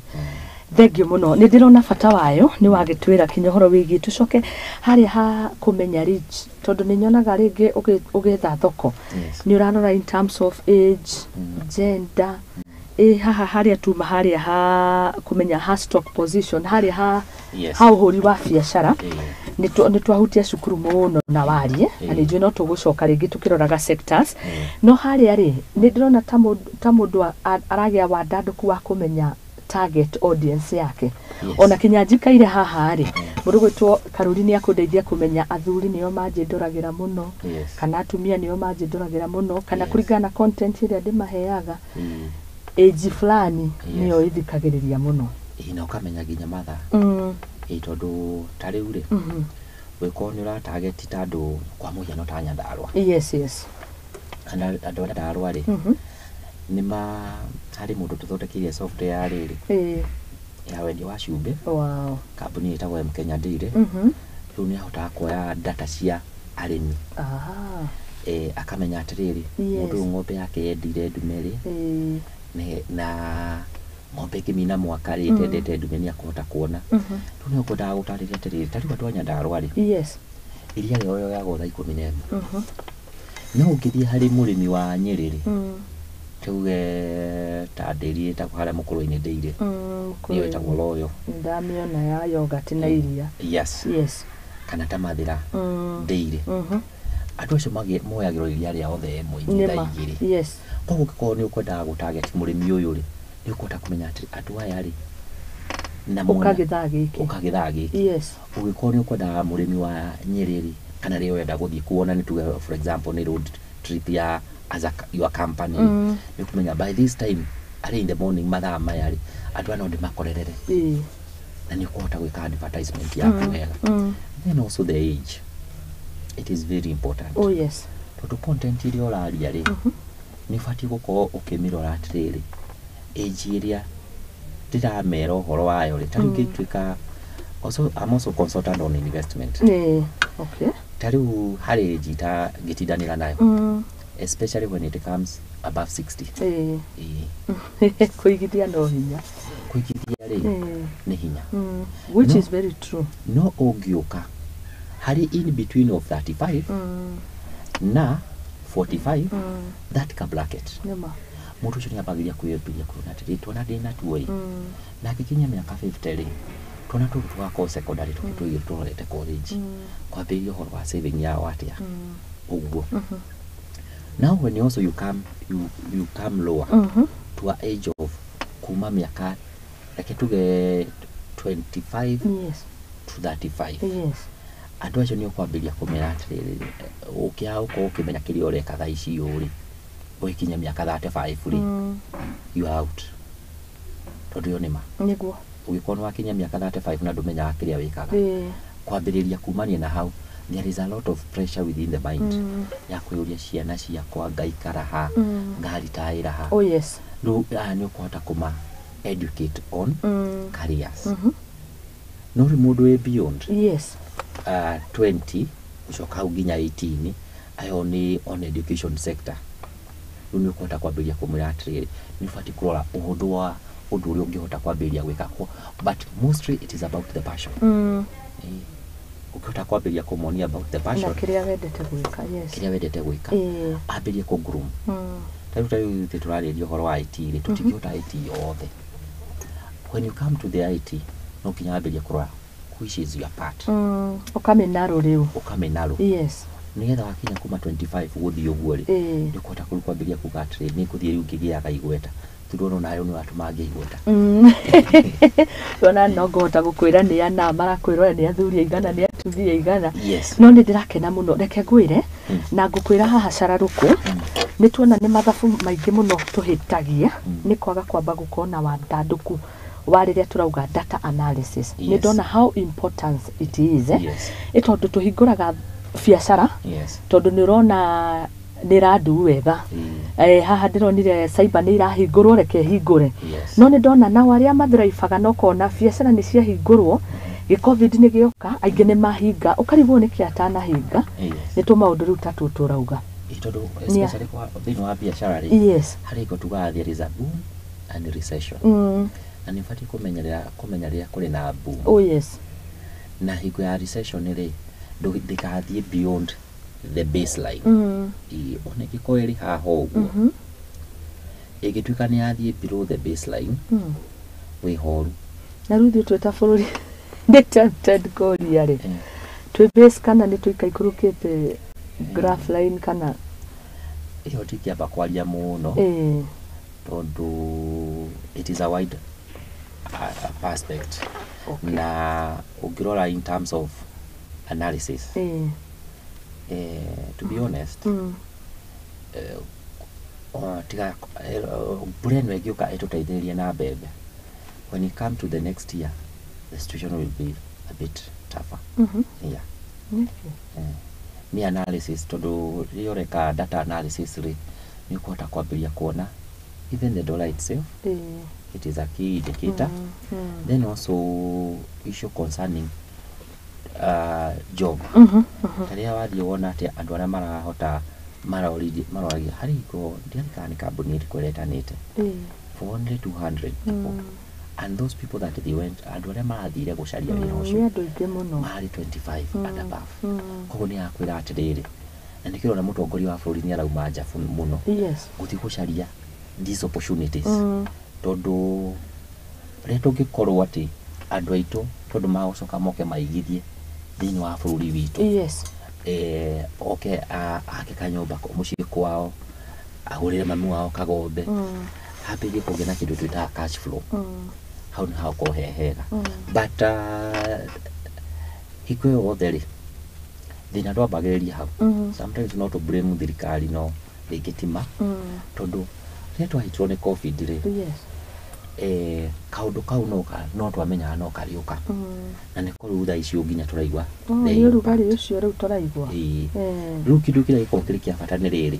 thengiũ mũno. Nĩ ndĩrona bata wayo, nĩ wagĩtwĩra kinya ũhoro wĩgiĩ. Tũcoke harĩa ha kũmenya reach, tondũ nĩ nyonaga rĩngĩ ũgĩetha thoko, nĩ ũrarora in terms of age, gender. Ĩ haha harĩa tuma harĩa ha kũmenya ha stock position, harĩa ha ha ũhũri wa biacara, nĩ twahutia cukuru mũno na warie, na nĩ njũĩ no tũgũcoka rĩngĩ tũkĩroraga sectors. No harĩa rĩ, nĩ ndĩrona ta mũndũ aragĩa wandandũku wa kũmenya target audience yake. Ona kinya njikaire haha rĩ, mũndũ gwĩtwo Karuri nĩ akũndeithia kũmenya athuri nĩo manjĩndũragĩra mũno, kana atumia nĩo manjĩndũragĩra mũno, kana kũringana na content ĩrĩa ndĩmaheaga, age fulani nĩyo ĩthikagĩrĩria mũno. Ĩ, na ũkamenya nginya mathaa. Ĩ, tondũ ta rĩu rĩ, ũngĩkorwo nĩ ũratarget ta andũ kwa mũhiano ta Nyandarũa, kana andũ a Nyandarũa rĩ, nĩ ma harĩ mũndũ tũthondekeire software ya rĩrĩ ya wendia wa cumbĩ, kambuni ĩtagwo M Kenya Dairy. Rĩu nĩ ahotaga kuoya data cia arĩmi, akamenya atĩrĩrĩ, mũndũ ũyũ ng'ombe yake yendire ndume rĩ, na ng'ombe ĩngĩmina mwaka rĩ, ĩtendete ndume, nĩ akũhota kuona. Rĩu nĩ ũkwendaga gũtarĩria atĩrĩrĩ, ta rĩu andũ a Nyandarũa rĩ, iria rĩao rĩoyagwo thaa 11. No ũngĩthiĩ harĩ mũrĩmi wa Nyĩrĩ rĩ, tuge ta ndĩri ĩtagwo harĩa Mũkũrwe-inĩ ndĩirĩ, nĩyo ĩtagwo Royal. Ndamĩona ya yogurt na iria. Yes. Kana ta Mathĩra ndĩirĩ, andũ acio moyagĩrwo iria rĩao thaa 1 nginya thaa Nĩma. 2. Koguo ũngĩkorwo nĩ ũkwendaga gũtarget mũrĩmi ũyũ rĩ, nĩ ũkũhota kũmenya atĩ andũ aya rĩ na mwena ũkagĩthaa gĩkĩ. Ũkagĩthaa gĩkĩ. Ũngĩkorwo nĩ ũkwendaga mũrĩmi wa Nyĩrĩ rĩ, kana rĩrĩa ũrenda gũthiĩ kuona, nĩ tuge for example nĩ road trip ya as a, your company, nĩ ũkũmenya by this time arĩ in the morning, mathaa maya rĩ, andũ aya no ndĩmakorerere, na nĩ ũkũhota gwĩka advertisement yaku wega. Then also the age, it is very important, Oh yes. tondũ content ĩrĩa ũraria rĩ, nĩ ũbatiĩ gũkorwo ũkĩmĩrora atĩrĩrĩ, age ĩrĩa ndĩramera ũhoro wayo rĩ, ta rĩu ingĩtuĩka also, I'm also consultant on investment. Okay. Ta rĩu harĩ age ita ngĩtindanĩra nayo, especially when it comes above 60. Ĩĩ. Kũigithia no hinya. Kũigithia rĩ, nĩ hinya. Which No. is very true. No ũngĩũka harĩ in between of 35 na 45, that ka bracket, Nĩma. Mũndũ ũcio nĩ ambagĩrĩria kwĩyambĩrĩria kuona atĩrĩ, twana ndĩ natuo ĩ, na angĩkinyia mĩaka 50 rĩ, twana tũu tũgakorwo secondary, tũngĩ tũigĩrĩ tũrorete college, kwambĩrĩria ũhoro wa saving yao atĩa, ũguo. Now when you also you come lower to a age of kuma mĩaka, reke tuge 25 to 35, andũ acio nĩ ũkwambĩrĩria kũmera atĩrĩrĩ, ũkĩaga gũkorwo ũkĩmenya kĩrĩa ũreka thaa ici ũrĩ, ũgĩkinya mĩaka 35 rĩ, you are out, tondũ ĩyo nĩ ma. Nĩguo. Ũngĩkorwo nĩ wakinya mĩaka 35 na ndũmenyaga kĩrĩa wĩkaga, kwambĩrĩria kumania na hau, there is a lot of pressure within the mind ya kwĩyũria, ciana ciakwa ngaikara ha, ngaritaĩra ha? Oh yes. Rĩu aya nĩ ũkũhota kũma educate on careers. No rĩu mũndũ wĩ beyond 20 gũcoka hau nginya 18, ayo nĩ on education sector. Rĩu nĩ ũkũhota kwambĩrĩria kũmwĩra atĩrĩrĩ, nĩ ũbatiĩ kũrora ũhũthũ wa ũndũ ũrĩa ũngĩhota kwambĩrĩria gwĩka, but mostly it is about the passion. Ĩĩ. Ũngĩhota kwambĩrĩria kũmonia about the Na passion, kĩrĩa wendete gwĩka, yes. Kĩrĩa wendete gwĩka, ambĩrĩrie kũ groom. Ta rĩu ithuĩ tũrarĩria ũhoro wa IT rĩ, tũtingĩhota IT yothe. When you come to the IT, no nginya wambĩrĩrie kũrora which is your part. Ũkamĩnarũ rĩu. Ũkamĩnarũ, nĩgetha wakinya kuma 25 gũthiĩ ũguo rĩ, nĩ ũkũhota kũrĩ kwambĩrĩria kuga atĩrĩ, nĩ ngũthiĩ rĩu ngĩgĩaga igweta, tondũ ona nayo nĩ ũratũma ngĩe igweta. Ona no ngũhota gũkwĩra nĩ ana marakwĩrora, nĩ athuri aigana, nĩ atumia aigana. No nĩ ndĩrakena mũno, reke ngwĩre, na ngũkwĩra haha cararũkũ nĩ tuona nĩ mathabu maingĩ mũno tũhĩtagia nĩ kwaga kwamba gũkorwo na wandandũku wa rĩrĩa tũrauga data analysis. Nĩ ndona how important it is, eh? Ĩ tondũ tũhingũraga Biacara, tondũ nĩ ũrona nĩ ĩrandu wega. Haha ndĩronire cyber nĩ irahingũrwo, reke hingũre. No nĩ ndona nao arĩa mathuraibaga na ũkona biacara nĩ ciahingũrwo, gĩ COVID nĩ gĩoka, aingĩ nĩ mahinga, ũkarigwo nĩkĩ atanahinga. Nĩ tũmaũndũ rĩu ta tũtũ ũrauga. Tondũ especially thĩinĩ wa biacara rĩ, harĩ hingo tugaga there is a boom and recession, na nĩ ũbatiĩ kũmenyerera kũmenya rĩrĩa kũrĩ na boom. Oh yes. Na hingo ya recession rĩ, ndĩgathiĩ beyond the baseline. Ĩĩ, ona ĩngĩkorwo ĩrĩ haha ũguo, ĩngĩtuĩka nĩ yathiĩ below the baseline, wĩ horu. Na rĩu ithuĩ twĩ ta bũrũri nĩ tempted kũria rĩ, twĩ base kana nĩ tũikaikũrũkĩte graph line kana? Ĩyo ndingĩamba kwaria mũno, tondũ it is a wide aspect. Na ũngĩrora in terms of analysis, to be honest, tiga mbura ĩno ĩngĩũka ĩtũteithĩrĩrie na mbembe, when you come to the next year, the situation will be a bit tougher. Yeah. Nĩkĩ? Nĩ analysis, tondũ rĩrĩa ũreka data analysis rĩ, nĩ ũkũhota kwambĩrĩria kuona even the dollar itself, it is a key indicator. Then also issue concerning job. Ta rĩrĩa wathiĩ wona atĩ andũ arĩa marahota maroragia harĩ hingo ndiarĩ nĩ kambuni ĩrĩkũ ĩretanĩte for only 200 people, and those people that they went, andũ arĩa marathire gũcaria wĩra Nĩ ũcio andũ aingĩ mũno. Marĩ 25 and above. Koguo nĩ yakwĩra atĩrĩrĩ, na nĩkĩo ũrona mũtongoria wa bũrũri nĩ arauma nja mũno gũthiĩ gũcaria these opportunities, tondũ rĩrĩa tũngĩkorwo atĩ andũ aitũ tondũ magũcoka moke maigithie thĩinĩ wa bũrũri witũ, oke ake kanyũmba mũciĩ kwao, agũrĩre mami wao kagombe, hambĩrĩrie kũgĩa na kĩndũ twĩtaga cash flow, hau nĩ hagũkorwo he hega. But hingo ĩyo yothe rĩ, thĩna ndwambagĩrĩria hau. Sometimes no tũ blame thirikari, no rĩngĩ ti ma, tondũ rĩrĩa twahitirwo nĩ COVID rĩ, kaũndũ kau no twamenyaga no karĩũka, na nĩko rĩu thaa ici nginya tũraigua Oh, the nĩ ũrugarĩ impact. Ũcio rĩu tũraigua. Ĩĩ. Rĩu kĩndũ kĩrĩa gĩkoragwo kĩrĩ kĩa bata nĩ rĩrĩ,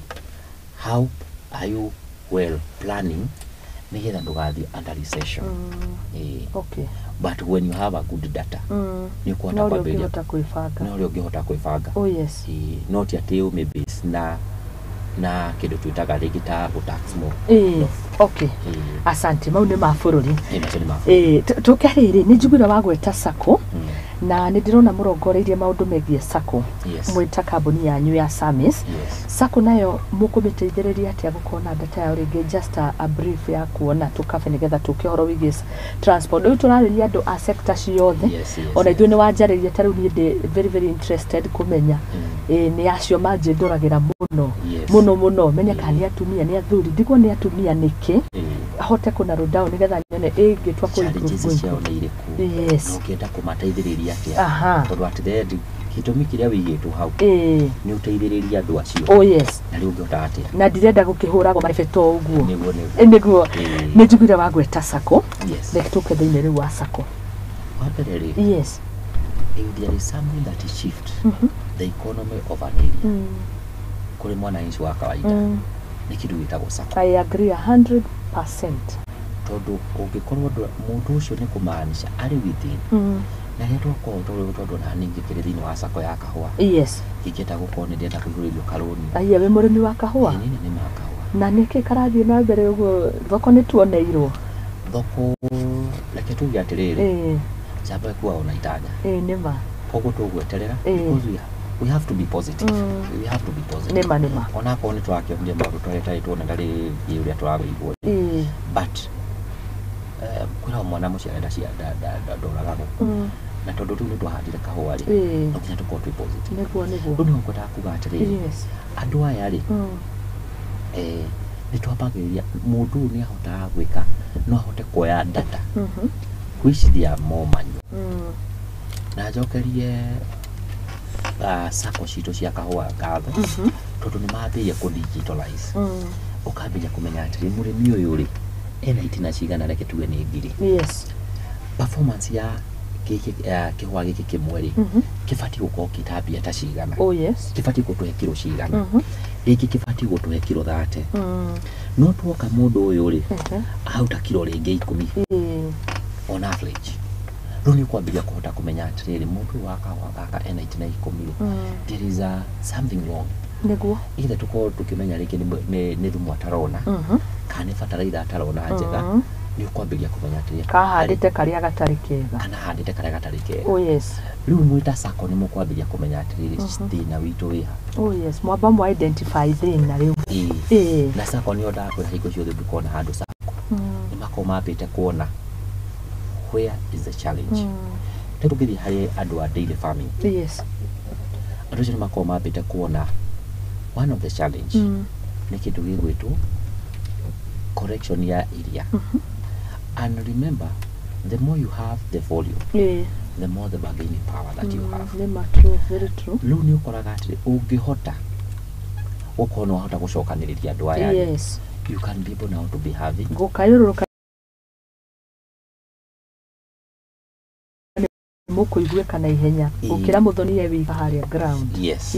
how are you well planning nĩgetha ndũgathiĩ under recession? Ĩĩ. But when you have a good data, nĩ ũkũhota No ũrĩa kwambĩrĩria ũngĩhota kwĩbanga. No ũrĩa ũngĩhota kwĩbanga. Oh yes. Ĩĩ, no ti atĩ ũmĩ base na kĩndũ twĩtaga rĩngĩ ta gũ tax more. Ĩĩ. Okay. Ĩĩ. Asante, mau nĩ ma bũrũri. Ĩĩ, macio nĩ ma bũrũri. Ĩĩ, tũke rĩrĩ, nĩ njiguire wagweta sacco, na nĩ ndĩrona mũrongoreirie maũndũ megiĩ sacco, mwĩ ta kambuni yanyu ya Samis. Sacco nayo mũkũmĩteithĩrĩria atĩa gũkorwo na data yao rĩngĩ? Just a brief ya kuona tũkabe nĩgetha tũke ũhoro wĩgiĩ transport. Rĩu tũrarĩria andũ a sector ciothe. Ona ithuĩ nĩ wanjarĩria, ta rĩu niĩ ndĩ very very interested kũmenya. Ĩĩ, nĩ acio manjĩndũragĩra mũno, mũno mũno, menye kana nĩ atumia, nĩ athuri, ndigwo nĩ atumia nĩkĩ, hote kũ narrow down nĩgetha nyone ĩngĩtua kũ Challenges improve. Ciao nĩ irĩkũ? Na ũngĩenda kũmateithĩrĩria atĩa? Tondũ at the end gĩtũmi kĩrĩa wĩigĩtwo hau nĩ ũteithĩrĩrie andũ acio. Oh yes. Na rĩu ũngĩhota atĩa? Na ndirenda gũkĩhũragwo marebeto ũguo. Nĩguo. Ĩ, nĩguo. Nĩ njiguire wagweta sacco. Reke tũke thĩinĩ rĩu wa sacco. Wa mbere rĩ, if there is something that shift the economy of an area, kũrĩ mwananchi wa kawaida, nĩ kĩndũ gĩtagwo sacco. I agree 100%. Tondũ ũngĩkorwo mũndũ ũcio nĩ kũmaanisha arĩ within, na rĩrĩa twakorwo tondũ ona niĩ ngĩkĩrĩ thĩinĩ wa sacco ya kahũa, ingĩenda gũkorwo nĩ ndĩrenda kũihũrĩrio karũni. Aya, wĩ mũrĩmi wa kahũa? Ĩĩ, niĩ nĩ ma kahũa. Na nĩkĩ karathiĩ na mbere ũguo? Thoko nĩ tuoneirwo. Thoko, reke tuge atĩrĩrĩ, njamba ĩkuaga ona itanya. Ĩĩ, nĩ ma. Koguo tũgweterera, because we have to be positive. We have to be positive. Nĩ ma, nĩ ma. Onakorwo nĩ tũrakĩonire maũndũ twarĩa tarĩ tuona tarĩ ũrĩa tũragĩigwo, but kwĩra mwana mũciare ndoragagwo, na tondũ rĩu nĩ twahandire kahũa rĩ, no nginya tũkorwo twĩ positive. Nĩguo, nĩguo. Rĩu nĩho ngwendaga kuga atĩrĩrĩ, andũ aya rĩ, nĩ twambagĩrĩria mũndũ ũyũ nĩ ahotaga gwĩka, no ahote kuoya data which they are more manual. Na njokerie sacco citũ cia kahũa ngatho, tondũ nĩ mambĩrĩria kũ digitalize. Ũkambĩrĩria kũmenya atĩrĩ, mũrĩmi ũyũ rĩ, ena itina cigana, reke tuge nĩ 1,000. Performance ya Gĩkĩ kĩhũa gĩkĩ kĩmwe rĩ, kĩbatiĩ gũkorwo kĩtambia ta cigana, Oh yes. kĩbatiĩ gũtũhe kiro cigana, gĩkĩ kĩbatiĩ gũtũhe kiro 30. No tuoka mũndũ ũyũ rĩ, aruta kiro rĩngĩ 10 on average. Rĩu nĩ ũkwambĩrĩria kũhota kũmenya atĩrĩrĩ, mũndũ ũyũ wa kahũa gaka ena itina 10 rĩ, there is a something wrong. Nĩguo. Either tũkorwo tũkĩmenya rĩngĩ nĩ thumu atarona, kana nĩ bataraitha atarona njega. Nĩ ũkwambĩrĩria kũmenya atĩrĩrĩ, Kahandĩte karĩa gatarĩ kega. Kana handĩte karĩa gatarĩ kega. Oh yes. Rĩu mwĩ ta sacco nĩ mũkwambĩrĩria kũmenya atĩrĩrĩ, thĩna witũ wĩha. Oh yes, mwamba mwa identify thĩna rĩu. Ĩĩ. Na sacco nĩyo ndakwĩra, hingo ciothe ndũkona handũ sacco nĩ makoragwo mambĩte kuona where is the challenge. Rĩu tũngĩthiĩ harĩ andũ a dairy farming, andũ acio nĩ makoragwo mambĩte kuona one of the challenge nĩ kĩndũ gĩgwĩtwo correction ya iria. And remember, the more you have the volume, the more the bargaining power that you have. Nĩ ma, true, very true. Rĩu nĩ ũkoraga atĩrĩ, ũngĩhota gũkorwo nĩ wahota gũcokanĩrĩria andũ aya rĩ, you can be able now to be having Gũkayũrũrũka nĩ mũkũiguĩka na ihenya gũkĩra mũthoni e wika harĩa ground. Yes.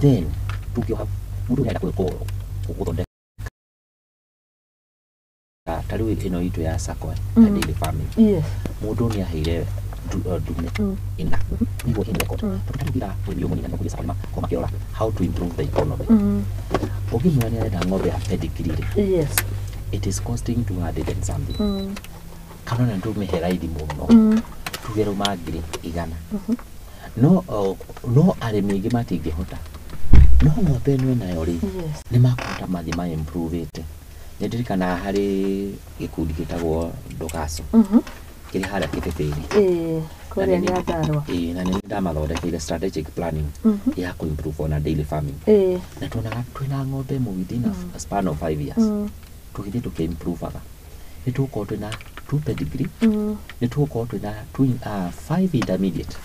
Then tũngĩoha mũndũ ũrĩa arenda gũthondeka ta rĩu ĩno itũ ya sacco ya dairy farming, mũndũ nĩ aheire ndume ĩna nĩguo in record, tondũ tarĩu ira ũrĩmi ũyũ mũnini nĩ sacco nĩmakorwo makĩrora how to improve the economy. Ũngĩmwĩra nĩ arenda ng'ombe ya pedigree rĩ, it is costing 200 and something, kana ona tũmĩhe raithi mũno, tuge rauma 100,000, no arĩmi aingĩ matingĩhota. No ng'ombe ĩno ĩnayo rĩ, nĩ makũhota mathiĩ ma improve ĩte. Nĩ ndirikanaga harĩ gĩkundi gĩtagwo Ndogaco, kĩrĩ harĩa Kĩbĩbĩri. Ĩĩ, kũrĩa Nyandarũa. Ĩĩ, na nĩ ndamathondekeire strategic planning ya kũ improve ona daily farming, na tuonaga twĩna ng'ombe ĩmwe within a span of 5 years, tũgĩthiĩ tũkĩ-improvaga, nĩ tũgũkorwo twĩna two pedigree, nĩ tũgũkorwo twĩna five intermediate.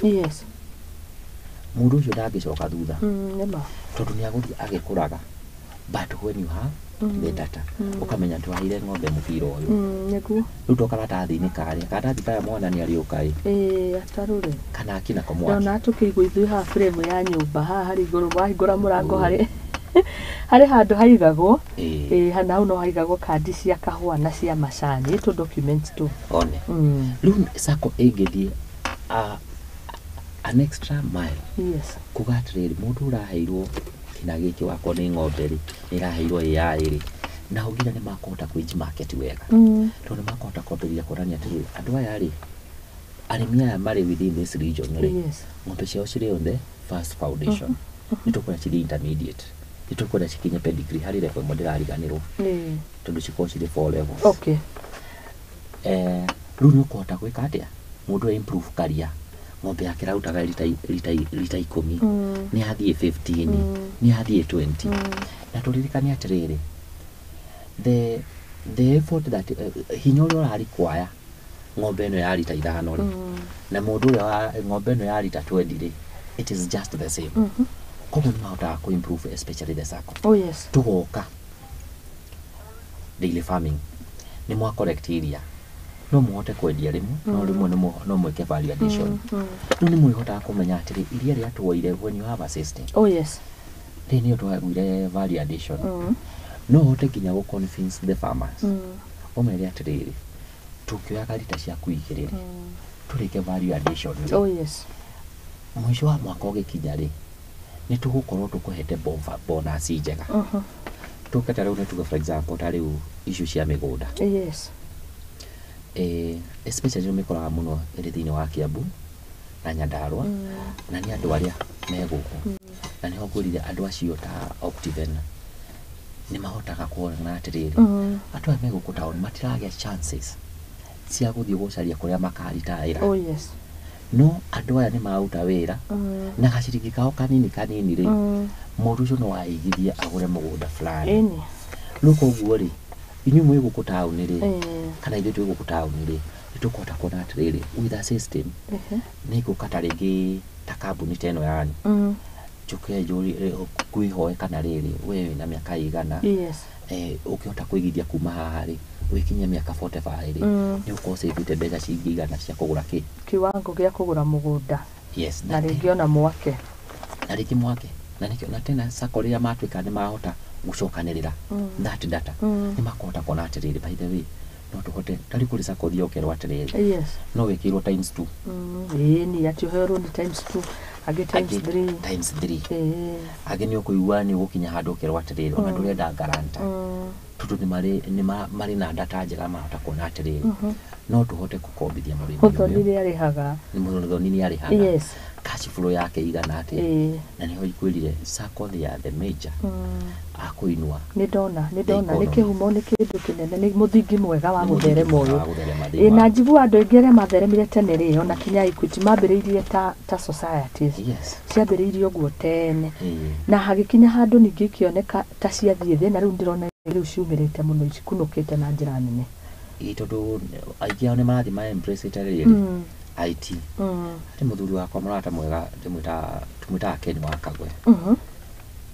Mũndũ ũcio ndangĩcoka thutha, Nĩ ma. tondũ nĩ agũthiĩ agĩkũraga. But when you have the data, ũkamenya twaheire ng'ombe mũbira ũyũ, Nĩguo. Rĩu to karatathi-inĩ karĩa karatathi kaya mwana nĩ arĩũka ĩ, Ĩĩ, atarũre. Kana akinako mwaki. Ndona tũkĩigwo ithuĩ haha frame ya nyũmba haha harĩ igũrũ, wahingũra mũrango harĩ handũ haigagwo. Ĩĩ. Ĩĩ, na hau no haigagwo kandi cia kahũa na cia macani, tũ documents tũ. One, rĩu sacco ĩngĩthiĩ an extra mile, kuga atĩrĩrĩ, mũndũ ũraheirwo kĩna gĩkĩ, wakorwo nĩ ng'ombe rĩ, nĩ ĩraheirwo AI rĩ, nao nginya nĩ makũhota kwĩji market wega, tondũ nĩ makũhota kwambĩrĩria kuonania atĩrĩrĩ, andũ aya rĩ, arĩmi aya marĩ within this region rĩ, ng'ombe ciao cirĩ on the first foundation, nĩ tũkwenda cirĩ intermediate, nĩ tũkwenda cikinye pedigree harĩ level ĩmwe ndĩrariganĩrwo, tondũ cikorwo cirĩ four levels. Rĩu nĩ ũkũhota gwĩka atĩa mũndũ e improve karia ng'ombe yake ĩrarutaga rita 10, nĩ athiĩ 15, nĩ athiĩ 20. Na tũririkane atĩrĩrĩ, the effort that hinya ũrĩa ũrarikwaya ng'ombe ĩno ya rita 5 rĩ, na mũndũ ũrĩa wa ng'ombe ĩno ya rita 20 rĩ, it is just the same. Koguo nĩ mahotaga kũ improve, especially the sacco. Oh yes. Tũgoka daily farming, nĩ mwa collect iria, no mũhote kwendia rĩmwe, no rĩmwe no mwĩke value addition. Rĩu nĩ mũrĩhotaga kũmenya atĩrĩ, iria rĩrĩa tuoire, when you have a system, Oh yes. Rĩrĩ nĩyo twagwire value addition, no ũhote nginya gũ convince the farmers, ũmere atĩrĩrĩ, tũngĩoyaga rita ciaku 2 rĩ, tũrĩke value addition rĩ, Oh yes. Mũico wa mwaka ũgĩkinya rĩ, nĩ tũgũkorwo tũkũhete bonus njega. Tũke ta rĩu nĩ tuge, for example, ta rĩu issue cia mĩgũnda, especially nĩ mĩkoraga mũno ĩrĩ thĩinĩ wa Kiambu na Nyandarua, na nĩ andũ arĩa me gũkũ, na nĩho ngwĩrire andũ acio ta Optiven nĩ mahotaga kuona atĩrĩrĩ, andũ aya me gũkũ town matiragĩa chances cia gũthiĩ gũcaria kũrĩa makarita wĩra. Oh yes. No andũ aya nĩ maruta wĩra na gaciringi kao kanini kanini rĩ, mũndũ ũcio no aigithie agũre mũgũnda fulani. Rĩu koguo rĩ, inyuĩ mwĩ gũkũ taũni rĩ, kana ithuĩ twĩ gũkũ taũni rĩ, nĩ tũkũhota kuona atĩrĩrĩ, with a system, nĩ ngũka ta rĩngĩ ta kambuni ta ĩno yanyu, njũke njũrie, ngwĩhoe kana rĩrĩ, we wĩna mĩaka ĩigana, ũngĩhota kũigithia kuma haha rĩ, Wĩkinyia mĩaka 45 rĩ, nĩ ũkorwo ũcĩvĩte mbeca cingĩigana cia kũgũra kĩ? Kiwango gĩa kũgũra mũgũnda. Yes. Na rĩngĩ ona mwake. Na rĩngĩ mwake. Na nĩkĩo na tena sacco rĩrĩa matuĩka nĩ mahota gũcokanĩrĩra that data, nĩ makũhota kuona atĩrĩrĩ, by the way, no tũhote tarĩu kũrĩ sacco ũthiaga ũkerwo atĩrĩrĩ, no wĩkĩirwo times two. Ĩĩ, ni atĩ ũheo rũni times two, angĩ times Angĩ three. Times three. Angĩ nĩ ũkũigua nĩ ũgũkinya handũ ũkerwo atĩrĩrĩ, ona ndũrenda guarantor, tondũ nĩ marĩ nĩ marĩ na data njega, mahota kuona atĩrĩrĩ, no tũhote gũkombithia mũrĩmi Mũthoni ũyũ. nĩ arĩhaga. Nĩ mũthoni nĩ arĩhaga. Cash flow yake igana atĩa? Na nĩho ikwĩrire sacco, they are the major a kũinua Nĩ ndona, nĩ ndona nĩ economy. Kĩhumo nĩ kĩndũ kĩnene, nĩ mũthingi mwega wa Nĩ mũthingi gũtherema mwega ũyũ. wa gũtherema Ĩ, thĩinĩ na njigua andũ aingĩ arĩa matheremire tene rĩ, ona kinya Equity mambĩrĩirie ta societies. Ciambĩrĩirie ũguo tene, na hagĩkinya handũ ningĩ ikĩoneka ta ciathiĩ thĩ, na rĩu ndĩrona rĩu ciumĩrĩte mũno, cikunũkĩte na njĩra nene. Ĩ, tondũ aingĩ ao nĩ marathiĩ ma embrace rĩrĩ IT. Harĩ mũthuri wakwa, mũrata mwega, tũmwĩtaga Ken wa Kagwe,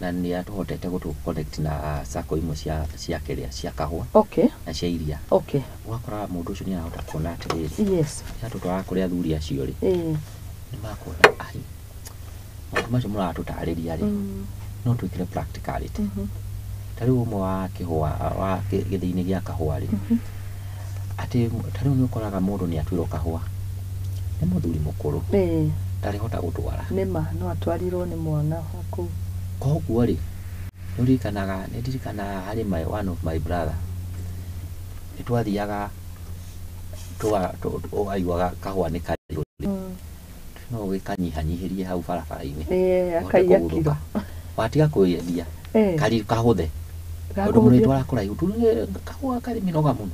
na nĩ atũhotete gũtũ connect na sacco imwe cia kĩrĩa cia kahũa na cia iria. Ũgakora mũndũ ũcio nĩ arahota kuona atĩrĩrĩ, atũtwara kũrĩ athuri acio rĩ, nĩ makuona ai maũndũ macio mũratũtarĩria rĩ, no twĩkĩre practicality. Ta rĩu ũmwe wa kĩhũa wa gĩthĩi-inĩ gĩa kahũa rĩ, atĩ ta rĩu nĩ ũkoraga mũndũ nĩ atuĩrwo kahũa nĩ mũthuri mũkũrũ, ndarĩhota gũtwara. Nĩma no atwarirwo nĩ mwana kũu. Koguo rĩ, nĩ ũririkanaga, nĩ ndirikanaga harĩ my one of my brother, nĩ twathiaga aiguaga kahũa nĩ karĩ, no ũgĩkanyihanyihĩrie hau barabara-inĩ, ũhote akaiya kũgurũka. Kiro. Watiga kwĩendia, kari kahũthe, tondũ mũrĩtwara kũraihu, kahũa karĩ mĩnoga mũno.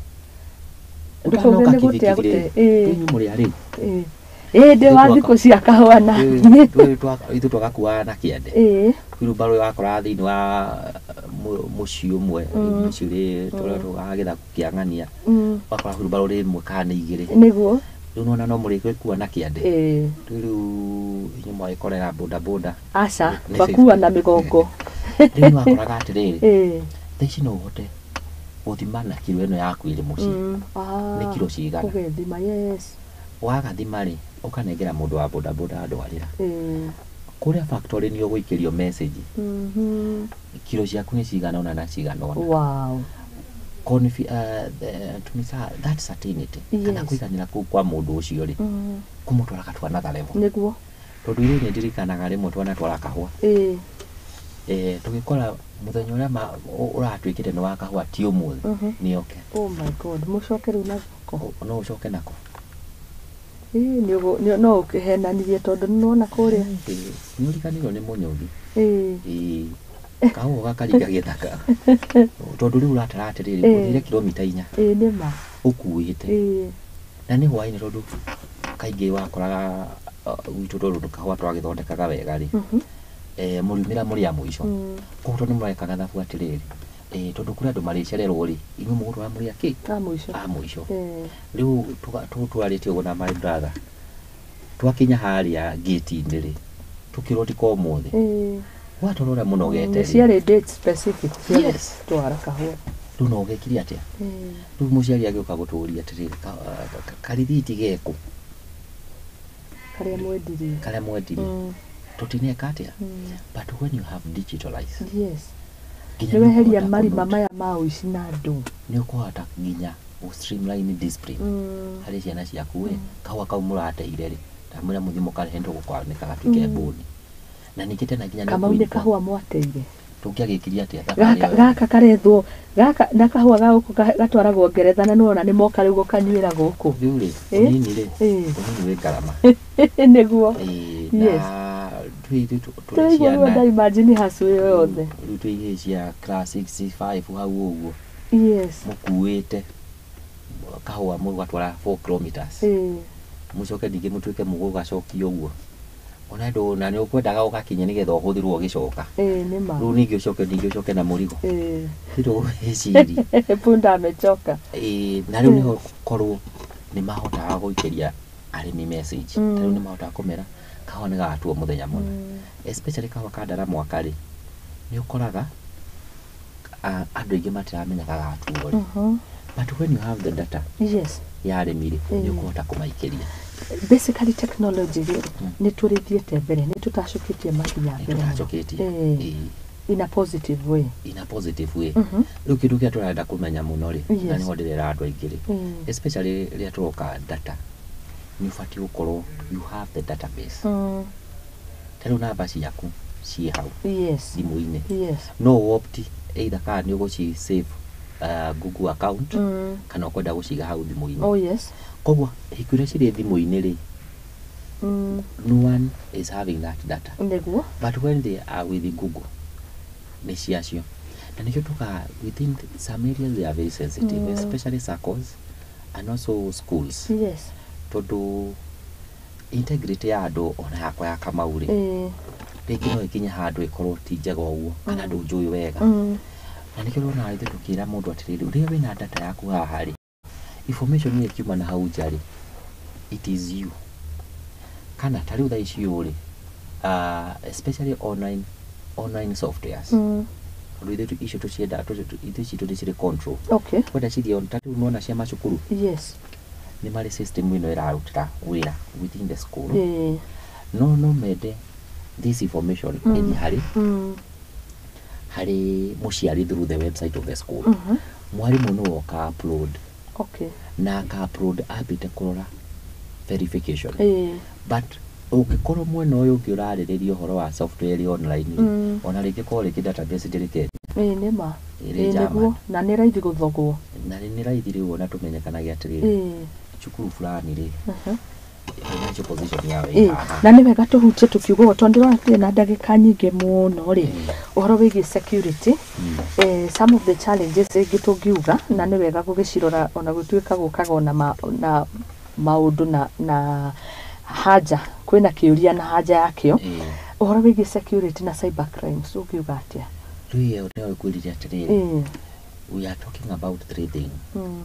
Ndũkauge Ũtanoka nĩ gũte kibikibi rĩ, agũte. Ĩĩ. inyuĩ mũrĩ arĩu. Ĩĩ, ndĩ wa thikũ cia kahũa na Ithuĩ twagakuaga na kĩande. Wheelbarrow wakoraga thĩinĩ wa mũciĩ ũmwe, mũciĩ ũrĩ tũrĩa tũgaga gĩthaku kĩa ng'ania, wakora wheelbarrow rĩ ĩmwe kana nĩ igĩrĩ. Rĩu nĩwona no mũrĩgĩkua na kĩande. Rĩu inyuĩ mwagĩkorera boda boda. Aca, Nĩ twakua na mĩgongo. Rĩu nĩwakoraga atĩrĩrĩ, thaa ici no ũhote gũthima na kiro ĩno yaku ĩrĩ mũciĩ, nĩ kiro cigana. Ũgethima, yes. Wagathima rĩ, ũkanengera mũndũ wa boda boda andwarĩra kũrĩa factory, nĩ ũgũikĩrio message, kiro ciaku nĩ cigana ũna na cigana ũna. That certainty kana kũiganĩra kũu kwa mũndũ ũcio rĩ, kũmũtwaraga to another level. Tondũ ithuĩ nĩ ndirikanaga rĩmwe twanatwara kahũa, tũgĩkora mũthenya ũrĩa ũratuĩkĩte nĩ wa kahũa ti ũmũthĩ, nĩ oke. Oh my God, mũcoke rĩu na guoko. No ũcoke nako. Ĩĩ, no ũkĩhenanirie tondũ nĩwona kũrĩa. Nĩ ũriganĩirwo nĩ mũnyũthi. Ĩĩ, kahũa gakaringa gĩthaka, tondũ rĩu ũratara atĩrĩrĩ, ũthire kilomita 4 Ĩĩ, nĩma. Ũkuĩte, na nĩ hwaĩ-inĩ, tondũ kaingĩ wakoraga gwitũ, tondũ kahũa twagĩthondekaga wega rĩ, mũriumĩra mũrĩ a mũico. Koguo tondũ nĩ mũreka gathabu atĩrĩrĩ, tondũ kũrĩ andũ marĩcererwo rĩ, inyuĩ mũgũtwara mũrĩ a kĩ? A mũico. A mũico. Rĩu tũtwarĩte ũguo na my brother, twakinya harĩa gate-inĩ rĩ, tũkĩrwo ti ko ũmũthĩ. Watwara ũrĩa mũnogete Nĩ rĩ, ciarĩ date specific cia gũtwara kahũa. Rĩu no ũgĩkire atĩa? Rĩu mũciari agĩũka gũtũria atĩrĩrĩ, karithiti gekũ Karĩa mwendirie. Karĩa mwendirie. Tũtineka atĩa? But when you have digitalized, nginya Nĩ weheria nĩũkũhota marima kũnote. maya ma ũici na andũ. Nĩ ũkũhota nginya gũ streamline discipline harĩ ciana ciaku we, kahũa kau mũrateire rĩ, ndamwĩra mũthiĩ mũkarehe, nĩtũgũkwanĩka gatuĩke mbũni. Na ningĩ tena nginya nĩ Kamau nĩ ũkũinform. Kahũa mwateire. Tũngĩagĩkirie atĩa thabarĩ Gaka ĩyo? gaka karethwo gaka na kahũa ga gũkũ gatwaragwo Ngeretha, na nĩwona nĩ moka rĩu gũkanyuĩra gũkũ. Rĩu rĩ, ũnini rĩ, ũnini wĩ ngarama. Nĩguo. Ĩĩ, na twĩ ithuĩ tũrĩ Tũraigua rĩu ciana ndaimagine hacu ĩyo yothe. Rĩu twĩ ihĩĩ cia class 6 5 hau ũguo, mũkuĩte kahũa mũgatwara 4 kilometers, mũcoke ningĩ mũtuĩke mũgũgacokia ũguo, ona ndũ na nĩ ũkwendaga ũgakinya nĩgetha ũhũthĩrwo ũgĩcoka. Ĩĩ, nĩma. Rĩu ningĩ ũcoke, ningĩ ũcoke na mũrigo. Rĩu wĩcirie. Punda amechoka. Ĩĩ, na rĩu nĩho korwo nĩ mahotaga gũikĩria arĩmi message. Ta rĩu nĩ mahotaga kũmera kahũa nĩ gagatuo mũthenya mũna, especially kahũa ka ndara mwaka rĩ, nĩ ũkoraga andũ aingĩ matiramenya gagatuo rĩ. But when you have the data ya arĩmi rĩ, nĩ ũkũhota kũmaikĩria. Basically technology rĩ, nĩ tũrĩthiĩte mbere, nĩ tũtacũkĩtie makinya Nĩ mbere mũno. tũtacũkĩtie. In a positive way. In a positive way. Rĩu kĩndũ kĩrĩa tũrenda kũmenya mũno rĩ, na nĩho ndĩrera andũ aingĩ rĩ, especially rĩrĩa tũroka data, nĩ ũbatiĩ gũkorwo you have the database. Ta rĩu namba ciaku ciĩ hau thimũ-inĩ, no opt either kana nĩ ũgũci save Google account kana ũkwenda gũciga hau thimũ-inĩ. Oh yes. Koguo hingo iria cirĩ thimũ-inĩ rĩ, no one is having that data. But when they are with Google, nĩ ciacio. Na nĩkĩo tugaga within some areas they are very sensitive, especially circles and also schools, tondũ integrity ya andũ, ona yakwa ya Kamau rĩ, rĩngĩ no ĩkinye handũ ĩkorwo ti njega ũguo kana ndũnjũĩ wega. Na nĩkĩo ũronaga ithuĩ tũkĩra mũndũ atĩrĩrĩ, rĩrĩa wĩna data yaku haha rĩ, information ĩyo ĩkiuma na hau nja rĩ, it is you. Kana ta rĩu thaa ici ũũ rĩ, especially online softwares, tondũ ithuĩ icio tũcienda, ithuĩ citũ nĩ cirĩ control. Twenda cithiĩ on, ta rĩu nĩwona cia macukuru, nĩ marĩ system ĩno ĩrarutĩra wĩra within the school, no mende this information ĩthiĩ harĩ harĩ mũciari through the website of the school. Mwarimũ nĩwe ũka upload, na aka upload ambĩte kũrora verification. But ũngĩkorwo mwena ũyũ ũngĩ ũrarĩrĩria ũhoro wa software ĩrĩ online rĩ, ona rĩngĩ korwo rĩngĩ database ndĩrĩ Kenya, Ĩĩ, nĩ ma. ĩrĩ Ĩĩ, nĩguo. German. Na nĩ raithi gũthogwo. Na nĩ raithi rĩu ona tũmenyekanagia atĩrĩrĩ, cukuru fulani rĩ, financial position yao ĩ haha. Na nĩ wega tũhutie tũkiuga ũguo, tondũ ndĩrona tũrĩ na ndagĩka nyingĩ mũno rĩ, ũhoro wĩgiĩ security, some of the challenges ĩngĩ tũngiuga, na nĩ wega gũgĩcirora, ona gũtuĩka gũkaga ona na maũndũ na haja kwĩna kĩũria na haja yakĩo. Ũhoro wĩgiĩ security na cyber crimes, ũngiuga atĩa? Rĩu ĩyo nĩyo ngwĩrire atĩrĩrĩ, we are talking about three things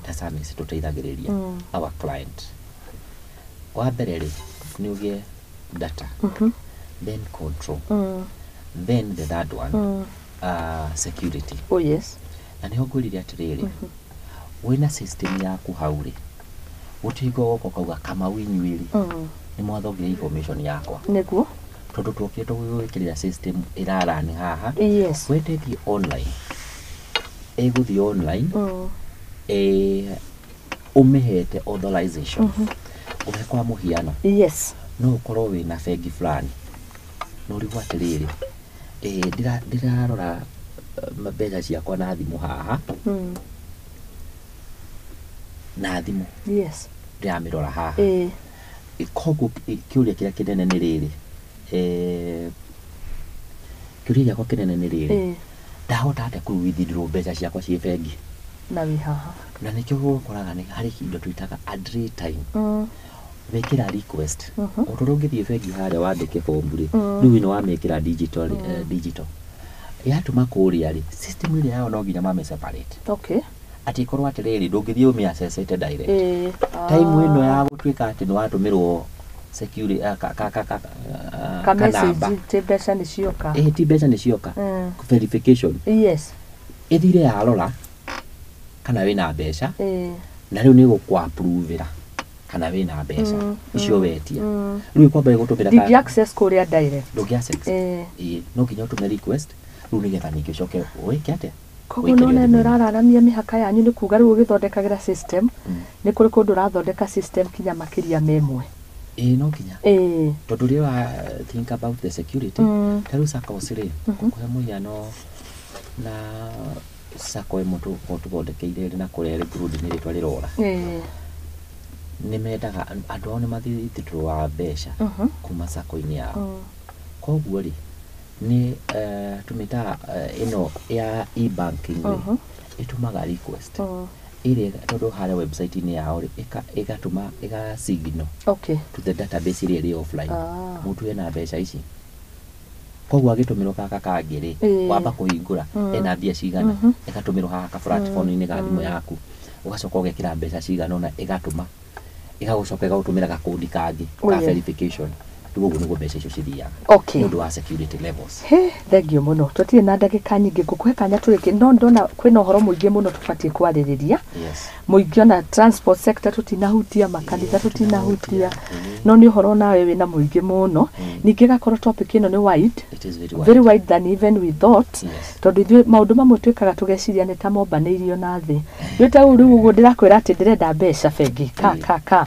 ta service tũteithagĩrĩria our client. Wa mbere rĩ, nĩ ũgĩe data, then control, then the third one, security. Oh yes. Na nĩho ngwĩrire atĩrĩrĩ, wĩna system yaku hau rĩ, gũtirĩ goka ũkauga Kamau inyuĩ rĩ, nĩ mwathogire information yakwa, tondũ twokire tũgũgwĩkĩrĩra system ĩrarani haha. Wende ĩthiĩ online, ĩgũthiĩ online, ũmĩhete authorization. Ũhe kwa mũhiano, no ũkorwo wĩna bengi fulani na ũrigwo atĩrĩrĩ, ndĩrarora mbeca ciakwa na thimũ haha, na thimũ ndĩramĩrora haha. Koguo kĩũria kĩrĩa kĩnene nĩ rĩrĩ, kĩũria gĩakwa kĩnene nĩ rĩrĩ, ndahota atĩa kũ withdraw mbeca ciakwa ciĩ bengi Na wĩ haha? Na nĩkĩo ũkoraga nĩ harĩ indo twĩtaga at real time, wekĩra request, o ta ũrĩa ũngĩthiĩ bengi harĩa wandĩke form rĩ, rĩu ĩno wamĩkĩra digital, digital yatũma kũrĩa rĩ, system ĩrĩa yao no nginya mame separate, atĩ ĩkorwo atĩrĩrĩ, ndũngĩthiĩ ũmĩ-accessete direct. Time ĩno ya gũtuĩka atĩ nĩ watũmĩrwo security ka Ka kanamba, message ti mbeca nĩ cioka. Ĩ ti mbeca nĩ cioka, verification ĩthire yarora kana wĩna mbeca, na rĩu nĩ gũkũ-approve-ĩra kana wĩna mbeca icio wetia. Rĩu ĩkwamba ĩgũtũmĩra Ndingĩ access kũrĩa direct. Ndũngĩ access. Ĩĩ, no nginya ũtũme request rĩu nĩgetha ningĩ ũcoke wĩke atĩa? Koguo Wĩkĩre nona ĩno thimũ-inĩ. ĩrararamia mĩhaka yanyu, nĩ kuga rĩu ũgĩthondekagĩra system, nĩ kũrĩ kũndũ ũrathondeka system kinya makĩria ma ĩmwe. Ĩĩ, no nginya, tondũ rĩrĩa wa think about the security, ta rĩu SACCOs rĩ, ngũkũhe mũhiano na SACCO ĩmwe tũgũkorwo tũthondekeire ĩrĩ na kũrĩa ĩrĩ Burundi, nĩ rĩtwa rĩrora. Nĩ mendaga andũ ao nĩ mathithitũraga mbeca kuma SACCO-inĩ yao. Koguo rĩ, nĩ tũmĩtaga ĩno ya e-banking rĩ, ĩtũmaga request ĩrĩa, tondũ harĩa website-inĩ yao rĩ, ĩgatũma ĩga signal to the database ĩrĩa ĩrĩ offline, mũndũ ena mbeca ici. Koguo agĩtũmĩrwo gaka kangĩ rĩ, wamba kũhingũra, ena mbia cigana, ĩgatũmĩrwo haha ka platform-inĩ ga thimũ yaku, ũgacoka ũgekĩra mbeca cigana ũna, ĩgatũma, ĩgagũcoka ĩgagũtũmĩra gakũndi kangĩ Oh, ka yeah. verification. Rĩu ũguo nĩguo mbeca icio cithiaga nĩ ũndũ wa security levels. He, thengio mũno. Tũtirĩ na ndagĩka nyingĩ, ngũkũhe kanya tũrĩkie, no ndona kwĩna ũhoro mũingĩ mũno tũbatiĩ kwarĩrĩria. Mũingĩ ona transport sector tũtinahutia, makanitha tũtinahutia, no nĩ ũhoro nawe wĩna mũingĩ mũno. Ningĩ gakorwo topic ĩno nĩ wide. It is very wide. Very wide than even we thought. Tondũ ithuĩ maũndũ mamwe twĩkaga tũgeciria nĩ ta mombanĩirio na thĩ. Rĩu ta rĩu ũguo ndĩrakwĩra atĩ ndĩrenda mbeca bengi ka ka ka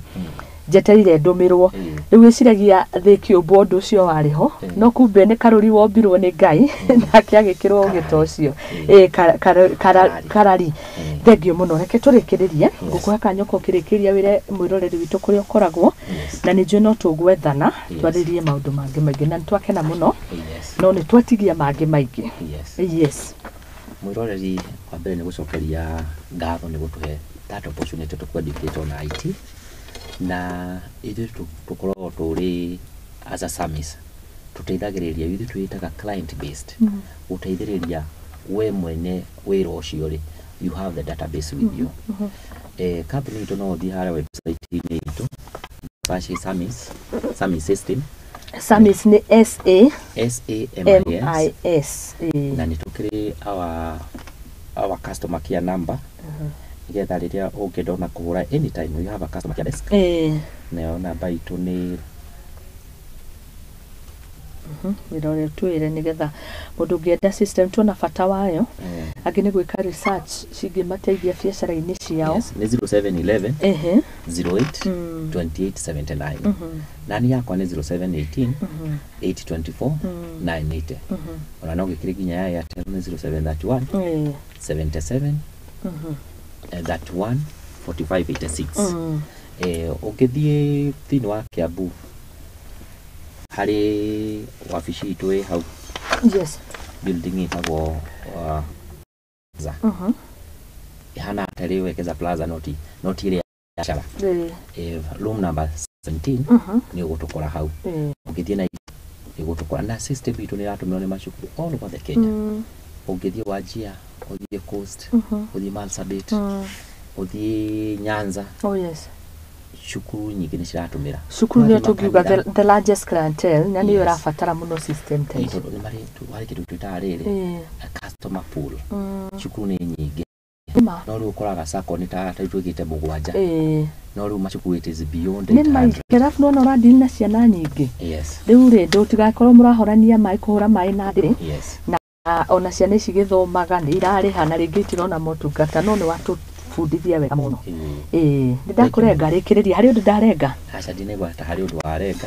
njetereire ndũmĩrwo. Rĩu wĩciragia thĩ kĩũmbwo ũndũ ũcio warĩ ho, no kumbe nĩ karũri wombirwo nĩ Ngai nake agĩkĩrwo ũgĩ ta ũcio. Ĩ, Karari. Karari. Thengio mũno, reke tũrĩkĩrĩrie. Ngũkũhe kanya ũkorwo ũkĩrĩkĩria wĩre mwĩroreri witũ kũrĩa ũkoragwo, na nĩ njũĩ no tũgwethana twarĩrie maũndũ mangĩ maingĩ, na nĩ twakena mũno, no nĩ twatigia mangĩ maingĩ. Yes. Mwĩroreri, wa mbere nĩ gũcokeria ngatho nĩ gũtũhe that opportunity tũkũ-educate on IT, na ithuĩ tũkoragwo tũrĩ as a service tũteithagĩrĩria, ithuĩ twĩtaga client based, gũteithĩrĩria we mwene wĩra ũcio rĩ, you have the database with you. Kambuni itũ no ũthiĩ harĩa website-inĩ itũ search Samis, Samis system. Samis nĩ S A S A M M I S. I S. Na nĩ tũkĩrĩ our customer care number, nĩgetha rĩrĩa ũngĩenda ona kũhũra anytime, you have a customer care desk. Nayo namba itũ nĩ Wĩra ũrĩa twĩre nĩgetha mũndũ ũngĩenda system tuona bata wayo, angĩ nĩ gwĩka research cingĩmateithia biacara-inĩ ciao. Yes, nĩ 0711 08 2879. Nani yakwa nĩ 0718 824 980. Ona no gĩkĩrĩ nginya ya Airtel nĩ 0731 77 31 45 86. Ũngĩthiĩ thĩinĩ wa Kiambu harĩ wabici itũ ĩ hau building ĩtagwo Plaza. Ĩhana tarĩ Wekeza Plaza, noti ĩrĩa ya biacara. Room number 17 nĩ ũgũtũkora hau. Ũngĩthiĩ na nĩ ũgũtũkora, na system itũ nĩ ĩratũmĩrwo nĩ macukuru all over the Kenya. Ũngĩthiĩ Wajir, ũthiĩ Coast, ũthiĩ Marsabit, ũthiĩ Nyanza, Oh yes. cukuru nyingĩ nĩ ciratũmĩra. Cukuru nĩyo Twathiĩ tũngiuga makanitha, the largest clientele, na nĩyo ĩrabatara mũno system ta Ĩ, ici. tondũ nĩ marĩ harĩ kĩndũ twĩtaga rĩrĩ a customer pool. Cukuru nĩ nyingĩ, Nĩma. no rĩu ũkoraga sacco nĩ ta twĩkĩte mũgwanja, no rĩu macukuru it is beyond Nĩ 800. maingĩ, arabu nĩwona ũradili na ciana nyingĩ. Rĩu rĩ, ndũtigakorwo mũrahorania maĩ, kũhũra maĩ na ndĩ na ona ciana ici gĩthomaga nĩ irarĩha na rĩngĩ itirona motungata, no nĩ watũbundithia wega mũno. Ĩĩ, nĩ ndakũrenga, rĩkĩrĩria harĩ ũndũ ndarenga. Aca, ndinaigua ta harĩ ũndũ warenga.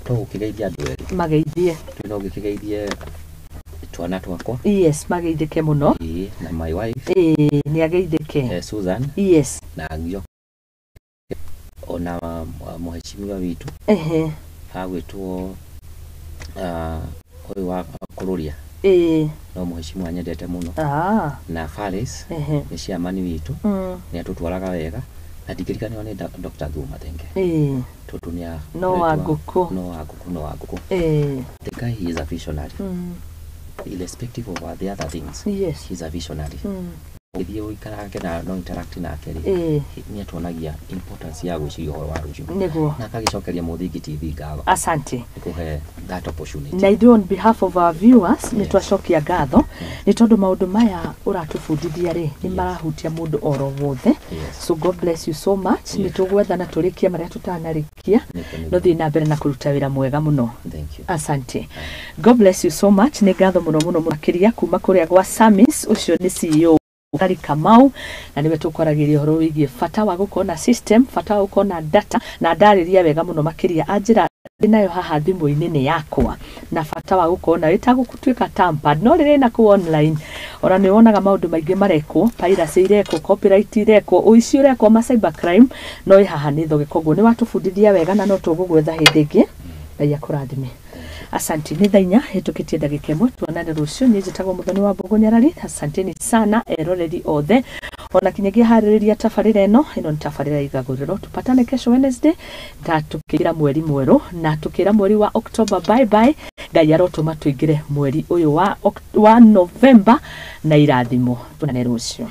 To gũkĩgeithia andũ erĩ. Mageithie. No gĩkĩgeithie twana twakwa. Yes, mageithĩke mũno. Ĩĩ, na my wife. Ĩĩ, nĩ ageithĩke. Susan. Na ngĩo ona mũheshimiwa witũ agwĩtwo ũyũ wa kũrũria, no mũheshimiwa nyendete mũno, na Faris nĩ chairman witũ, nĩ atũtwaraga wega, na ndingĩriganĩrwo nĩ Dr. Thuma Thenge, tondũ nĩ No wa ngũkũ. No wa ngũkũ, no wa ngũkũ. The guy, he is a visionary. Irrespective of the other things, he's a visionary. Ũgĩthiĩ ũikarage na no interact nake rĩ, nĩ atuonagia importance ya gwĩciria ũhoro wa rũciũ, na akagĩcokeria Mũthingi TV ngatho Asante. nĩ kũhe that opportunity. Na ithuĩ on behalf of our viewers nĩ twacokia ngatho nĩ tondũ maũndũ maya ũratũbundithia rĩ, nĩ marahutia mũndũ oro wothe. So God bless you so much. Nĩ tũgwethana tũrĩkie marĩa tũtanarĩkia. Nĩguo, nĩguo. No thiĩ na mbere na kũruta wĩra mwega mũno. Thank you. Asante, God bless you so much. Nĩ ngatho mũno mũno makĩria kuma kũrĩa gwa Samis. Ũcio nĩ CEO Gari Kamau, na nĩwe tũkwaragĩria ũhoro wĩgiĩ bata wa gũkorwo na system, bata wa gũkorwo na data, na ndarĩria wega mũno makĩria anjĩra ndĩ nayo haha thimũ-inĩ nĩ yakwa, na bata wa gũkorwo nayo ĩtagũtuĩka tampered, no rĩrĩa ĩna kũu online ona nĩ wonaga maũndũ maingĩ marekwo, piracy irekwo, copyright irekwo, ũici ũrekwo, ma cyber crime, no ĩ haha nĩ thoge. Koguo nĩ watũbundithia wega na no tũgũgwetha hĩndĩ ĩngĩ. Ngai akũrathime, asanti. Nĩ thaa 4 hĩtũkĩtie ndagĩka 1. Tuonane rũciũ. Niĩ njĩtagwo Mũthoni wa Mbũgũ Nyarari. Asanteni sana eroreri othe ona kinyagia harĩrĩria tabarĩra ĩno. Ĩno nĩ tabarĩra ya Igagũrĩro. Tupatane kesho Wednesday, ta tukĩra mweri mwerũ na tukĩra mweri wa October bye bye. Ngai arotũma tũingĩre mweri ũyũ wa November na irathimo. Tuonane rũciũ.